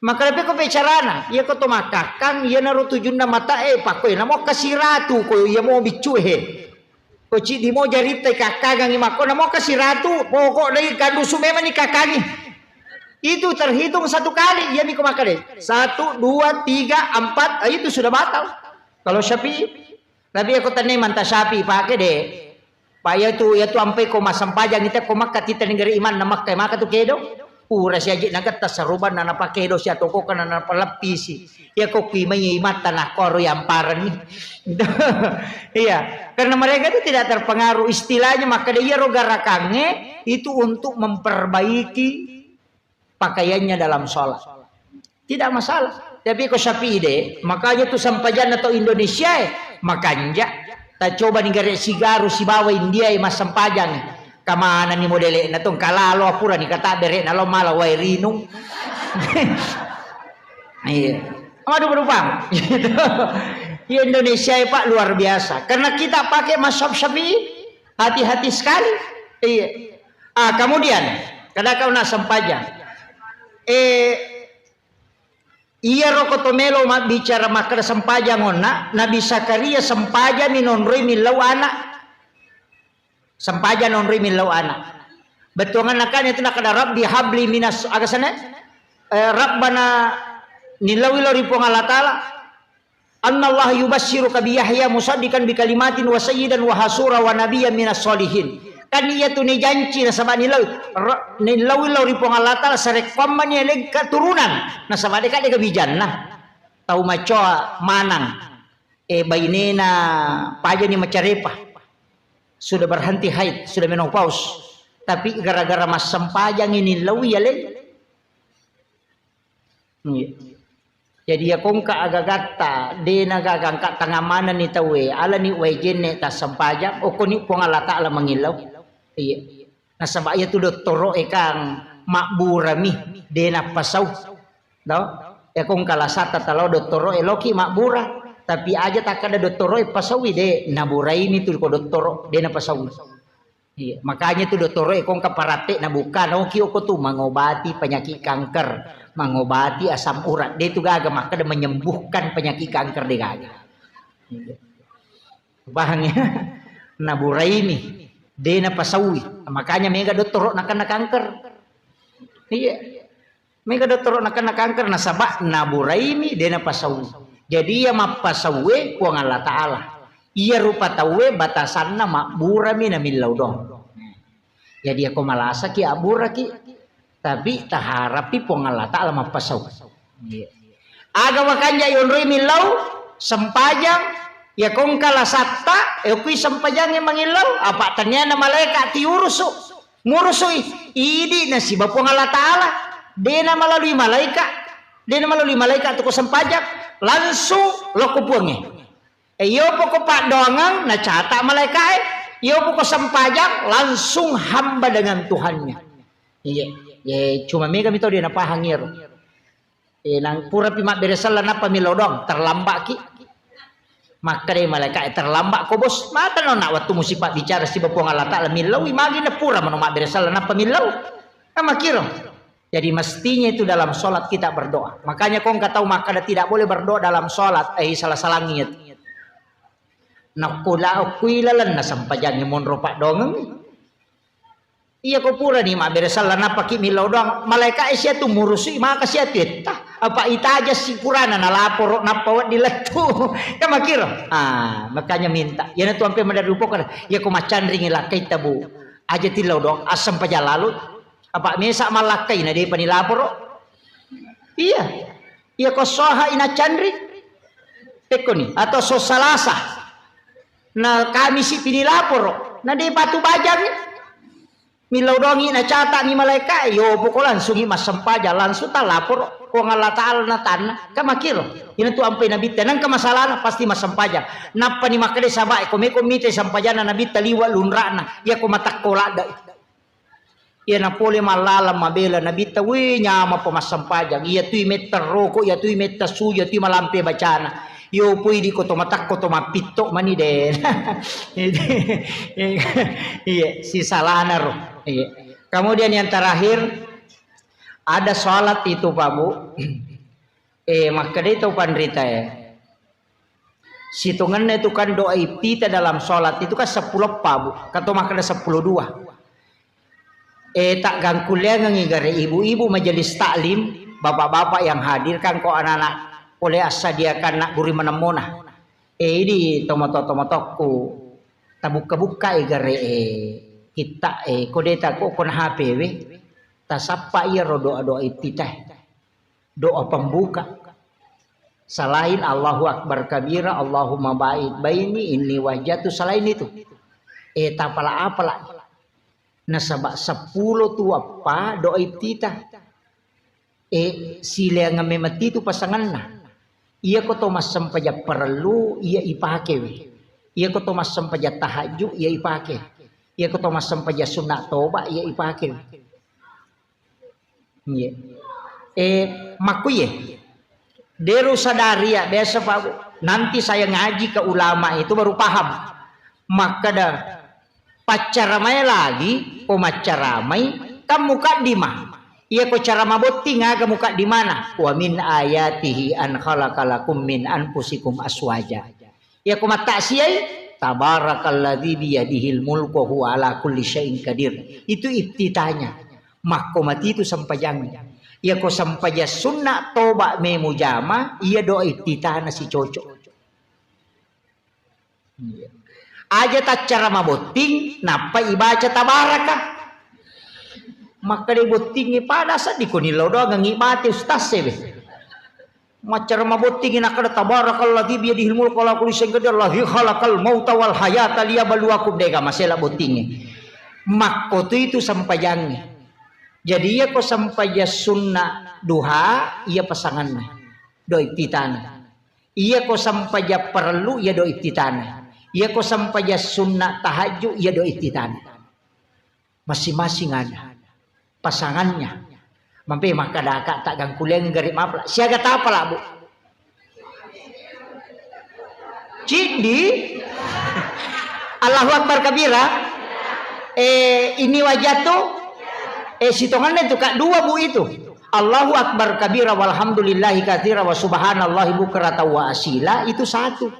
Maka lebih ko bicarana, iya ko to makkakkang, iya naro tujunna mata, eh, pakko iya namo kasiratu ko iya mo biccu he. Ko ciddi mo jaritta kakkagangi makko namo kasiratu, pokok dai kandusu memang ni kakkangi. Itu terhitung satu kali, iya miko makkade. Satu, dua, tiga, empat, ah, itu sudah batal. Kalau Syafi'i, tapi aku tanya manta Syafi'i pakai deh. Pak, iya tu, iya tu ampe ko massempajang ita ko Makkah tita negeri iman na Makkah, maka tu kedo. Pura siaji nagetta saruban na napakedo sia toko kana napaleppisi. Iya ko kui mai imatta na koro yang parani. Iya, karena mereka itu tidak terpengaruh. Istilahnya maka iya ro garakange itu untuk memperbaiki pakaiannya dalam sholat. Tidak masalah. Tapi ko Syafi'i de, makanya tu sempajanna to Indonesia e, makanja. Ta coba ni gare sigaru sibawa India e massempajang. Kamana ni modele na tong kalalo apura ni kata bere na lo mala wae rinung. Iya. Aduh berubah. Gitu. Di Indonesia e Pak luar biasa. Karena kita pakai mazhab Syafi'i, hati-hati sekali. Iya. Ah, kemudian kada kau nak sempajang. Eh, iyaro ko to melo mabbicara makkeda sempajang onna, Nabi Zakaria sempajang minonroi millau anak. Sempajang nonroi millau anak. Bettuanganna kan itu nakkeda Rabbi habli minas, aga sana? Eh, Rabbana, nillau ilo ri Puang Allah Ta'ala. Annallaha yubassiruka bi Yahya musaddiqan bi kalimatin wa sayyidan wa hasura wa nabiyyan minas solihin. Kan iya tu nijanci nasaba nilau, ro-, nilau lau ri Puang Allah Ta'ala sarekkuamma ni aleng keturunan. Nasaba deka deka bijanna. Tau macoa manang. Eh, bainena paja ni macarepa. Sudah berhenti haid, sudah menopause. Tapi gara-gara massempajang ini lau iya leng. Iya. Jadi, iya kongka agagatta, de' na gaga engka tangamanenni tauwe, alani wae jenne' tassempajang, okkoni Puang Allah Ta'ala mangillau. Iya. Nasaba' iyatu dottoro'e kang mabburami, de' nappasau. To? Iya kongka lasatta talao dottoro'e, loki mabbura. Tapi aja takkada dottoro'e pasaui, de' naburaimi tu ko dottoro', de' napasaui. Iya, makanya tu dottoro'e kongka paratte'na bukka, naoki okko tu mangobati penyakit kanker, mangobati asam urat. De' tu gaga makkada menyembuhkan penyakit kanker, de' gaga. Iya. Pahang ya? Naburaimi, de' napasaui. Makanya mega dottoro' nakenna kanker. Iya. Mega dottoro' nakenna kanker nasaba' naburaimi, de' napasaui. Jadi iya mappasaue Puang Allah Ta'ala. Iya rupa tauwe batasanna mabburami namillau doang. Jadi iya ko malasaki abburaki, tapi taharapi Puang Allah Ta'ala mappasau. Iya. Aga makanja' yonroi millau, sempajang, iya kongka lasatta, e, okkui sempajangnge mangillau, apa' taniana malaeka' tiurusu'. Murusu'i, idi' nasiba Puang Allah Ta'ala. De' na malalui malaika', de' na malalui malaika' tu ko sempajang, langsung lokko Puangnge. E, iyo poko paddoangeng, nacata' malaika'e, iyo poko sempajang, langsung hamba dengan Tuhannya. Iya, iya, cuma mega mito de' napahang iyaro. E, nang purapi mabbere selleng nappa millau doang, terlamba'ki. Makkedai malaika'e, "Terlamba'ko, Bos." Mata nonna' wettu musipa' bicara siba Puang Allah Ta'ala, millaui magi na pura mano mabbere selleng nappa millau. Kan makkiro. Jadi mestinya itu dalam sholat kita berdoa. Makanya ko engka tau makkada tidak boleh berdoa dalam sholat, eh, salah-salangi itu. Nakko lao kui lalenna sempajangnge monro paddoangeng. Iya ko purani mabbere selleng nappaki millau doang, malaika'e sia tu murusu'i maka sia tu etta. Apa' itaja si purana nalaporo nappa wedding lettu. Kan makkiro. Ah, makanya minta. Iyana tu ampe maderri upoko, iya ko maccanringi lakkaitta, Bu. Aja tillau doang, assempajang lalu. Apa' mesa mallakkai na de'pa nilaporo. Iya. Iya ko soha ina canri. Pekkoni atau so Salasa. Na Kamisi pi nilaporo. Na de'pa tu bajangi. Millau doangi nacata'ni malaika, yo poko langsungi massempajang, langsung talaporo Puang Allah Ta'ala na tanna. Kan makkiro. Ina tu ampai nabitta, nangka masalahna pasti massempajang. Nappani makkeda sahabat, ko meko mita sempajanna nabitta liwa lunra'na, iya ko matakko ladda. Iya napole mallalang mabela nabitta, wih, nyamappa massempajang. Iya tui metta roko, iya tui metta su, iya tui malampe bacana. Yo pui di ko to matakko to mappitto mani de. Iya, si salana ro. Iya. Kemudian yang terakhir, ada sholat itu, Pak Bu. Eh, makkedai tau panrita, eh. Sitongenna itu kan doa iftitah dalam sholat itu kan seppulo eppa, Bu. Kato makkeda seppulo dua. Eh, taggangkulleangengi gare ibu-ibu majelis taklim, bapak-bapak yang hadir kan ko anak-anak pole assadiakan nak guru manemmona. Eh, idi tomato-tomatokku tabukka-bukka e gare e kitta e ko deta ko kona H P we tasappa iyaro doa-doa iftitah. Doa pembuka. Selain Allahu Akbar kabira, Allahumma ba'id baini inni wajjatu, selain itu. Eh, tapala-apala. Nasaba seppulo tu appa doa iftitah. Eh, sileangeng memang titu pasanganna. Iya ko to massempajang parellu, iya ipake we. Iya ko to massempajang tahajud, iya ipake. Iya ko to massempajang sunna toba, iya ipake we. Iya. Eh, makkuye. Deru sadari ya, biasa Pak Bu. Nanti saya ngaji ke ulama itu baru paham. Makkeda paccaramai lagi, ko maccaramai, kan mukaddimah. Iya ko cara mabotting aga mukaddimana. Wa min ayatihi an khalaqa lakum min anfusikum aswaja. Iya ko mattaksiai, tabarakalladzi biyadihil mulku wa huwa ala kulli syai'in qadir. Itu iftitahnya. Makko mati itu sempajang. Iya ko sempajang sunna toba memu jama, iya doa iftitahna si cocok. Iya. Aja taccara mabotting, nappa ibaca tabaraka. Makkeda bottingi pada seddi ko nillau doang ngi mati ustaz sebe. Maccara mabottingi nakkeda, "Tabarakalladzi biyadihil mulku wa ala kulli syai'in qadir, alladzi khalaqal mauta wal hayata liyabluwakum." Dega masela bottingi. Makko tu itu sempajangi. Jadi iya ko sempajang sunna duha, iya pasanganna. do ittitana. Iyako sempajang parellu, iya do ittitana. Iyako sempajang sunna tahajju, iya do ittitana. Masing-masing ada pasangannya. Mampe makkadaka, "Taggangkuleng gari mapla." Siaga tapala, Bu? Ciddi? Allahu Akbar kabira? Eh, ini wajah tu? Eh, sitonganna itu, Kak, dua, Bu, itu. Allahu Akbar kabira walhamdulillahi katsira wa subhanallahi bukratan wa asila, itu satu.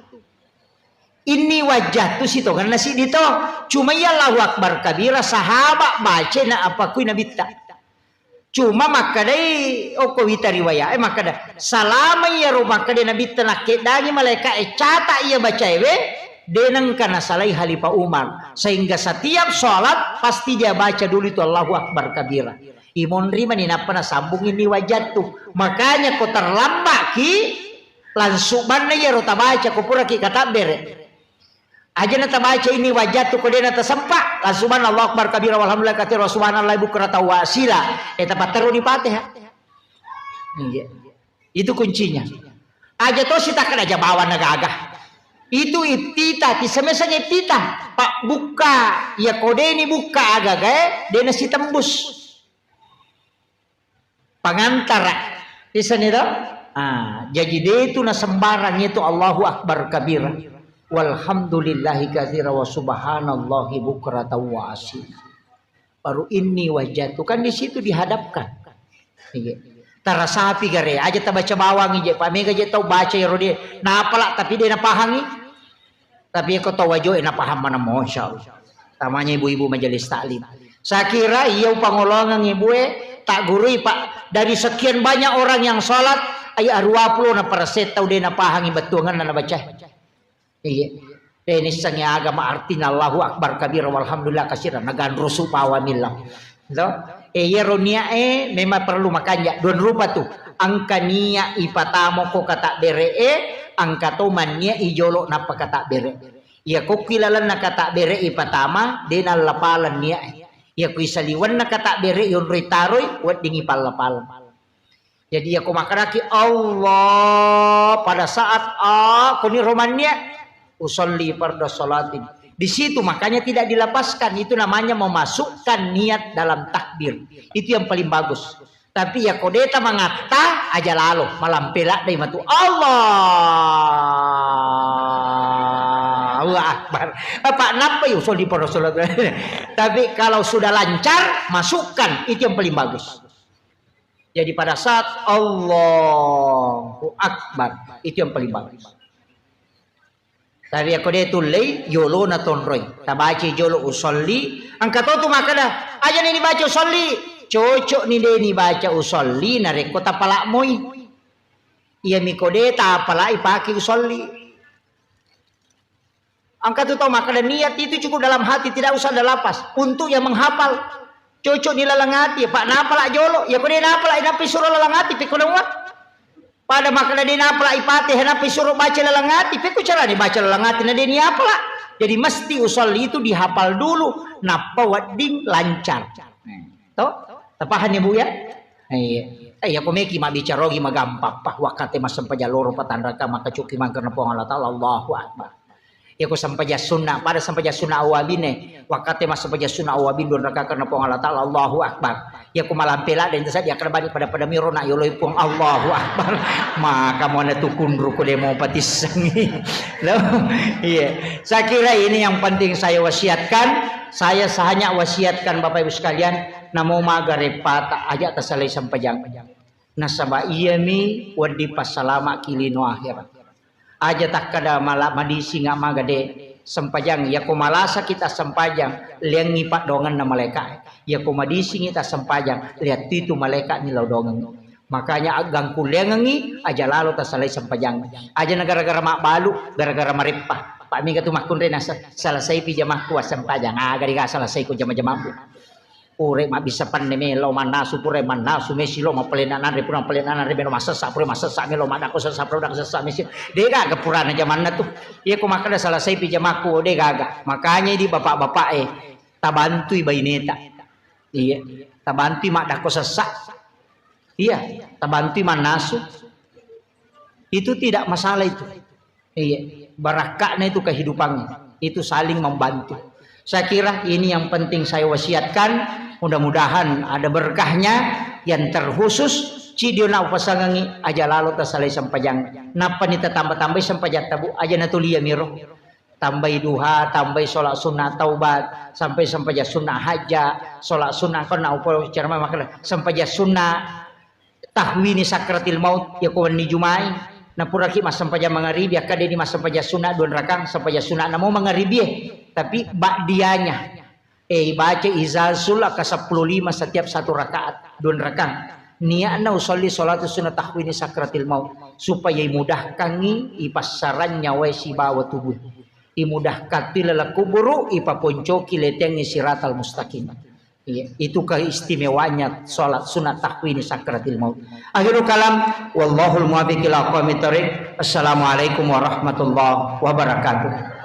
Inni wajjahtu sitongenna siddi to. Cuma iya Allahu Akbar kabira, sahabat baca na apa kui Nabitta. Cuma makkedai okko wita riwayat, eh, makkeda, salama iyaro makkeda Nabitta nakkeddangi malaika e, cata iya bacaewe, de nengka nasalai Khalifah Umar. Sehingga setiap sholat pasti dia baca dulu itu Allahu Akbar kabira. Imonri mani nappa nasambung inni wajjahtu. Makanya ko terlambat ki, langsung banna iyaro tabaca ko puraki katabbere. Aja na tabaca inni wajjahtu ko dena tasempa, langsung banna Allahu Akbar kabira walhamdulillah katsira wa subhanallahi bukratan wa asila. Eh, tapatteruni Fatihah. Iya. Itu kuncinya. Aja to sitakkada aja bawang na gaga. Itu ittita, tisemeseng ittita. Pak bukka, ya kodeni bukka agaga, eh, dena sitembus. Pangantara. Isani to? Ah, jaji de tu na sembarang itu Allahu Akbar kabira. Walhamdulillahi katsira wa subhanallahi bukratan wa asila. Baru inni wajjahtu. Kan di situ dihadapkan. Iya. Tarasapi gare, aja tabaca bawang ije, pamega je tau baca ero de. Napala tapi de napahangi. Tapi ko tau wajo e napahang maneng, masya Allah. Tamanya ibu-ibu majelis taklim. Saya kira iya upangolongeng ibu e, tak gurui, Pak. Dari sekian banyak orang yang sholat, ayat dua puluh na persen tau de napahangi bettuangan na baca. Iya. Eh, nissengngi agama artina Allahu Akbar kabira walhamdulillah kasira, naganrusu pawa millau. To? Eh, iyaro niat e memang perlu makanja. Dua rupa tu. Engka niat ipatamo ko katabbere e, engka to manniat ijolo nappa katabbere. Iya kokki lalenna katabbere ipatama, de nallapaleng niat e. Iya kui saliwenna katabbere yonroi taroi, weddingi palla-palla. Jadi, iyako makkedaki, "Allah," pada saat, ah, koni romannia, "Usolli farda sholatin." Di situ makanya tidak dilepaskan, itu namanya memasukkan niat dalam takbir. Itu yang paling bagus. Tapi iyako deta mangatta, aja lalo, malampe laddai matu. Allahu Akbar. Apa nappa, "Usolli farda sholatin." Tapi kalau sudah lancar, masukkan, itu yang paling bagus. Jadi pada saat Allahu Akbar, itu yang paling bagus. Tapi ako de tullei, yolona tonroi. Tabaca jolo usolli, engka to tu makkeda, aja ni dibaca usolli. Cocok ni de ni baca usolli, narekko tapalak moi. Iya miko de tapalak ipake usolli. Engka tu tau makkeda niat itu cukup dalam hati, tidak usah ada lafaz. Untuk yang menghafal, cocok di laleng ati, Pak, napala jolo. Ya, ko de napala, nappa isuro laleng ati, pekko nawa. Pada makkeda de napala ipate, nappa isuro baca laleng ati, pekko cara dibaca laleng ati, na de niapala. Jadi mesti usolli itu dihafal dulu, nappa wedding lancar. To? Tapahani, Bu, ya? Iya. Eh, ya, ko meki mabbicara ogi magampang, Pak, wakkate massempajang loro patanraka, maka cuki mangkerna Puang Allah Taala, Allahu Akbar. Iyako sempajang sunna, pada sempajang sunna awabine, wakkate massempajang sunna awabin dua rakaat karena Puang Allah Taala, Allahu Akbar. Iyako malampe ladde, ente saja kada bani pada-pada miro na yoloi Puang, Allahu Akbar. Maka mona tukunru ko demo patissengi. Loh, iya. Saya kira ini yang penting saya wasiatkan. Saya hanya wasiatkan Bapak Ibu sekalian, namo maga repata aja tasalai sempajang. Nasaba iyami wedding passalama'ki lino akhirat. Aja takkada mala-, madising maga de sempajang. Yako malasa kita sempajang, liangi paddoangenna malaika. Yako madisingi ta sempajang, liattitu malaika ni lao doangengngi. Makanya aggangkulleangengngi, aja lalo tasalai sempajang. Aja na gara-gara mabbalu, gara-gara mareppa. Pak mega tu makkunre nasa, selesai pi jamakku assempajang. Aga diga selesai ko jama-jamammu. Pura mabbissa penne melo mannasu, pura mannasu mesi lo mappalenna nanre, pura mappalenna nanre melo massessa, pura massessa melo maddakko sessa, pura dakko sessa mesi. De gaga purana jamanna tu. Iya ko makkeda selesai pi jamakku, de gaga. Makanya di bapak-bapak e, tabantui baineta. Iya, tabantui maddakko sessa. Iya, tabantui mannasu. Itu tidak masalah itu. Iya, barakka'na itu kehidupannya. Itu saling membantu. Saya kira ini yang penting saya wasiatkan. Mudah-mudahan ada berkahnya. Yang terkhusus, cidio na upasangangi aja lalo tasalai sempajang. Nappa ni tatamba-tambai sempajang tabu aja natulia miro. Tambai duha, tambai sholat sunnah taubat, sampai sempajang sunnah hajja, sholat sunnah kau na upa ceramah makna sempajang sunnah tahwini sakratil maut, ya ko wenni Jumai. Napuraki massempajang mangaribi, akkadeni massempajang sunna dua rakang, sempajang sunna namo mangaribi, eh. Tapi ba'dianya, eh, ibaca izazul ka sepuluh lima setiap satu rakaat, dua rakang. Niatna usolli sholatu sunnah tahwini sakratil maut, supaya imudahkangi ipassaran nyawai sibawa tubuh. Imudahkan tu laleng kuburu, ipaponcoki letengi siratal mustaqim. Iya, itu keistimewaannya sholat sunat tahwini sakratil maut. Akhirul kalam, wallahul muwaffiq ila aqwamit thariq. Assalamualaikum warahmatullahi wabarakatuh.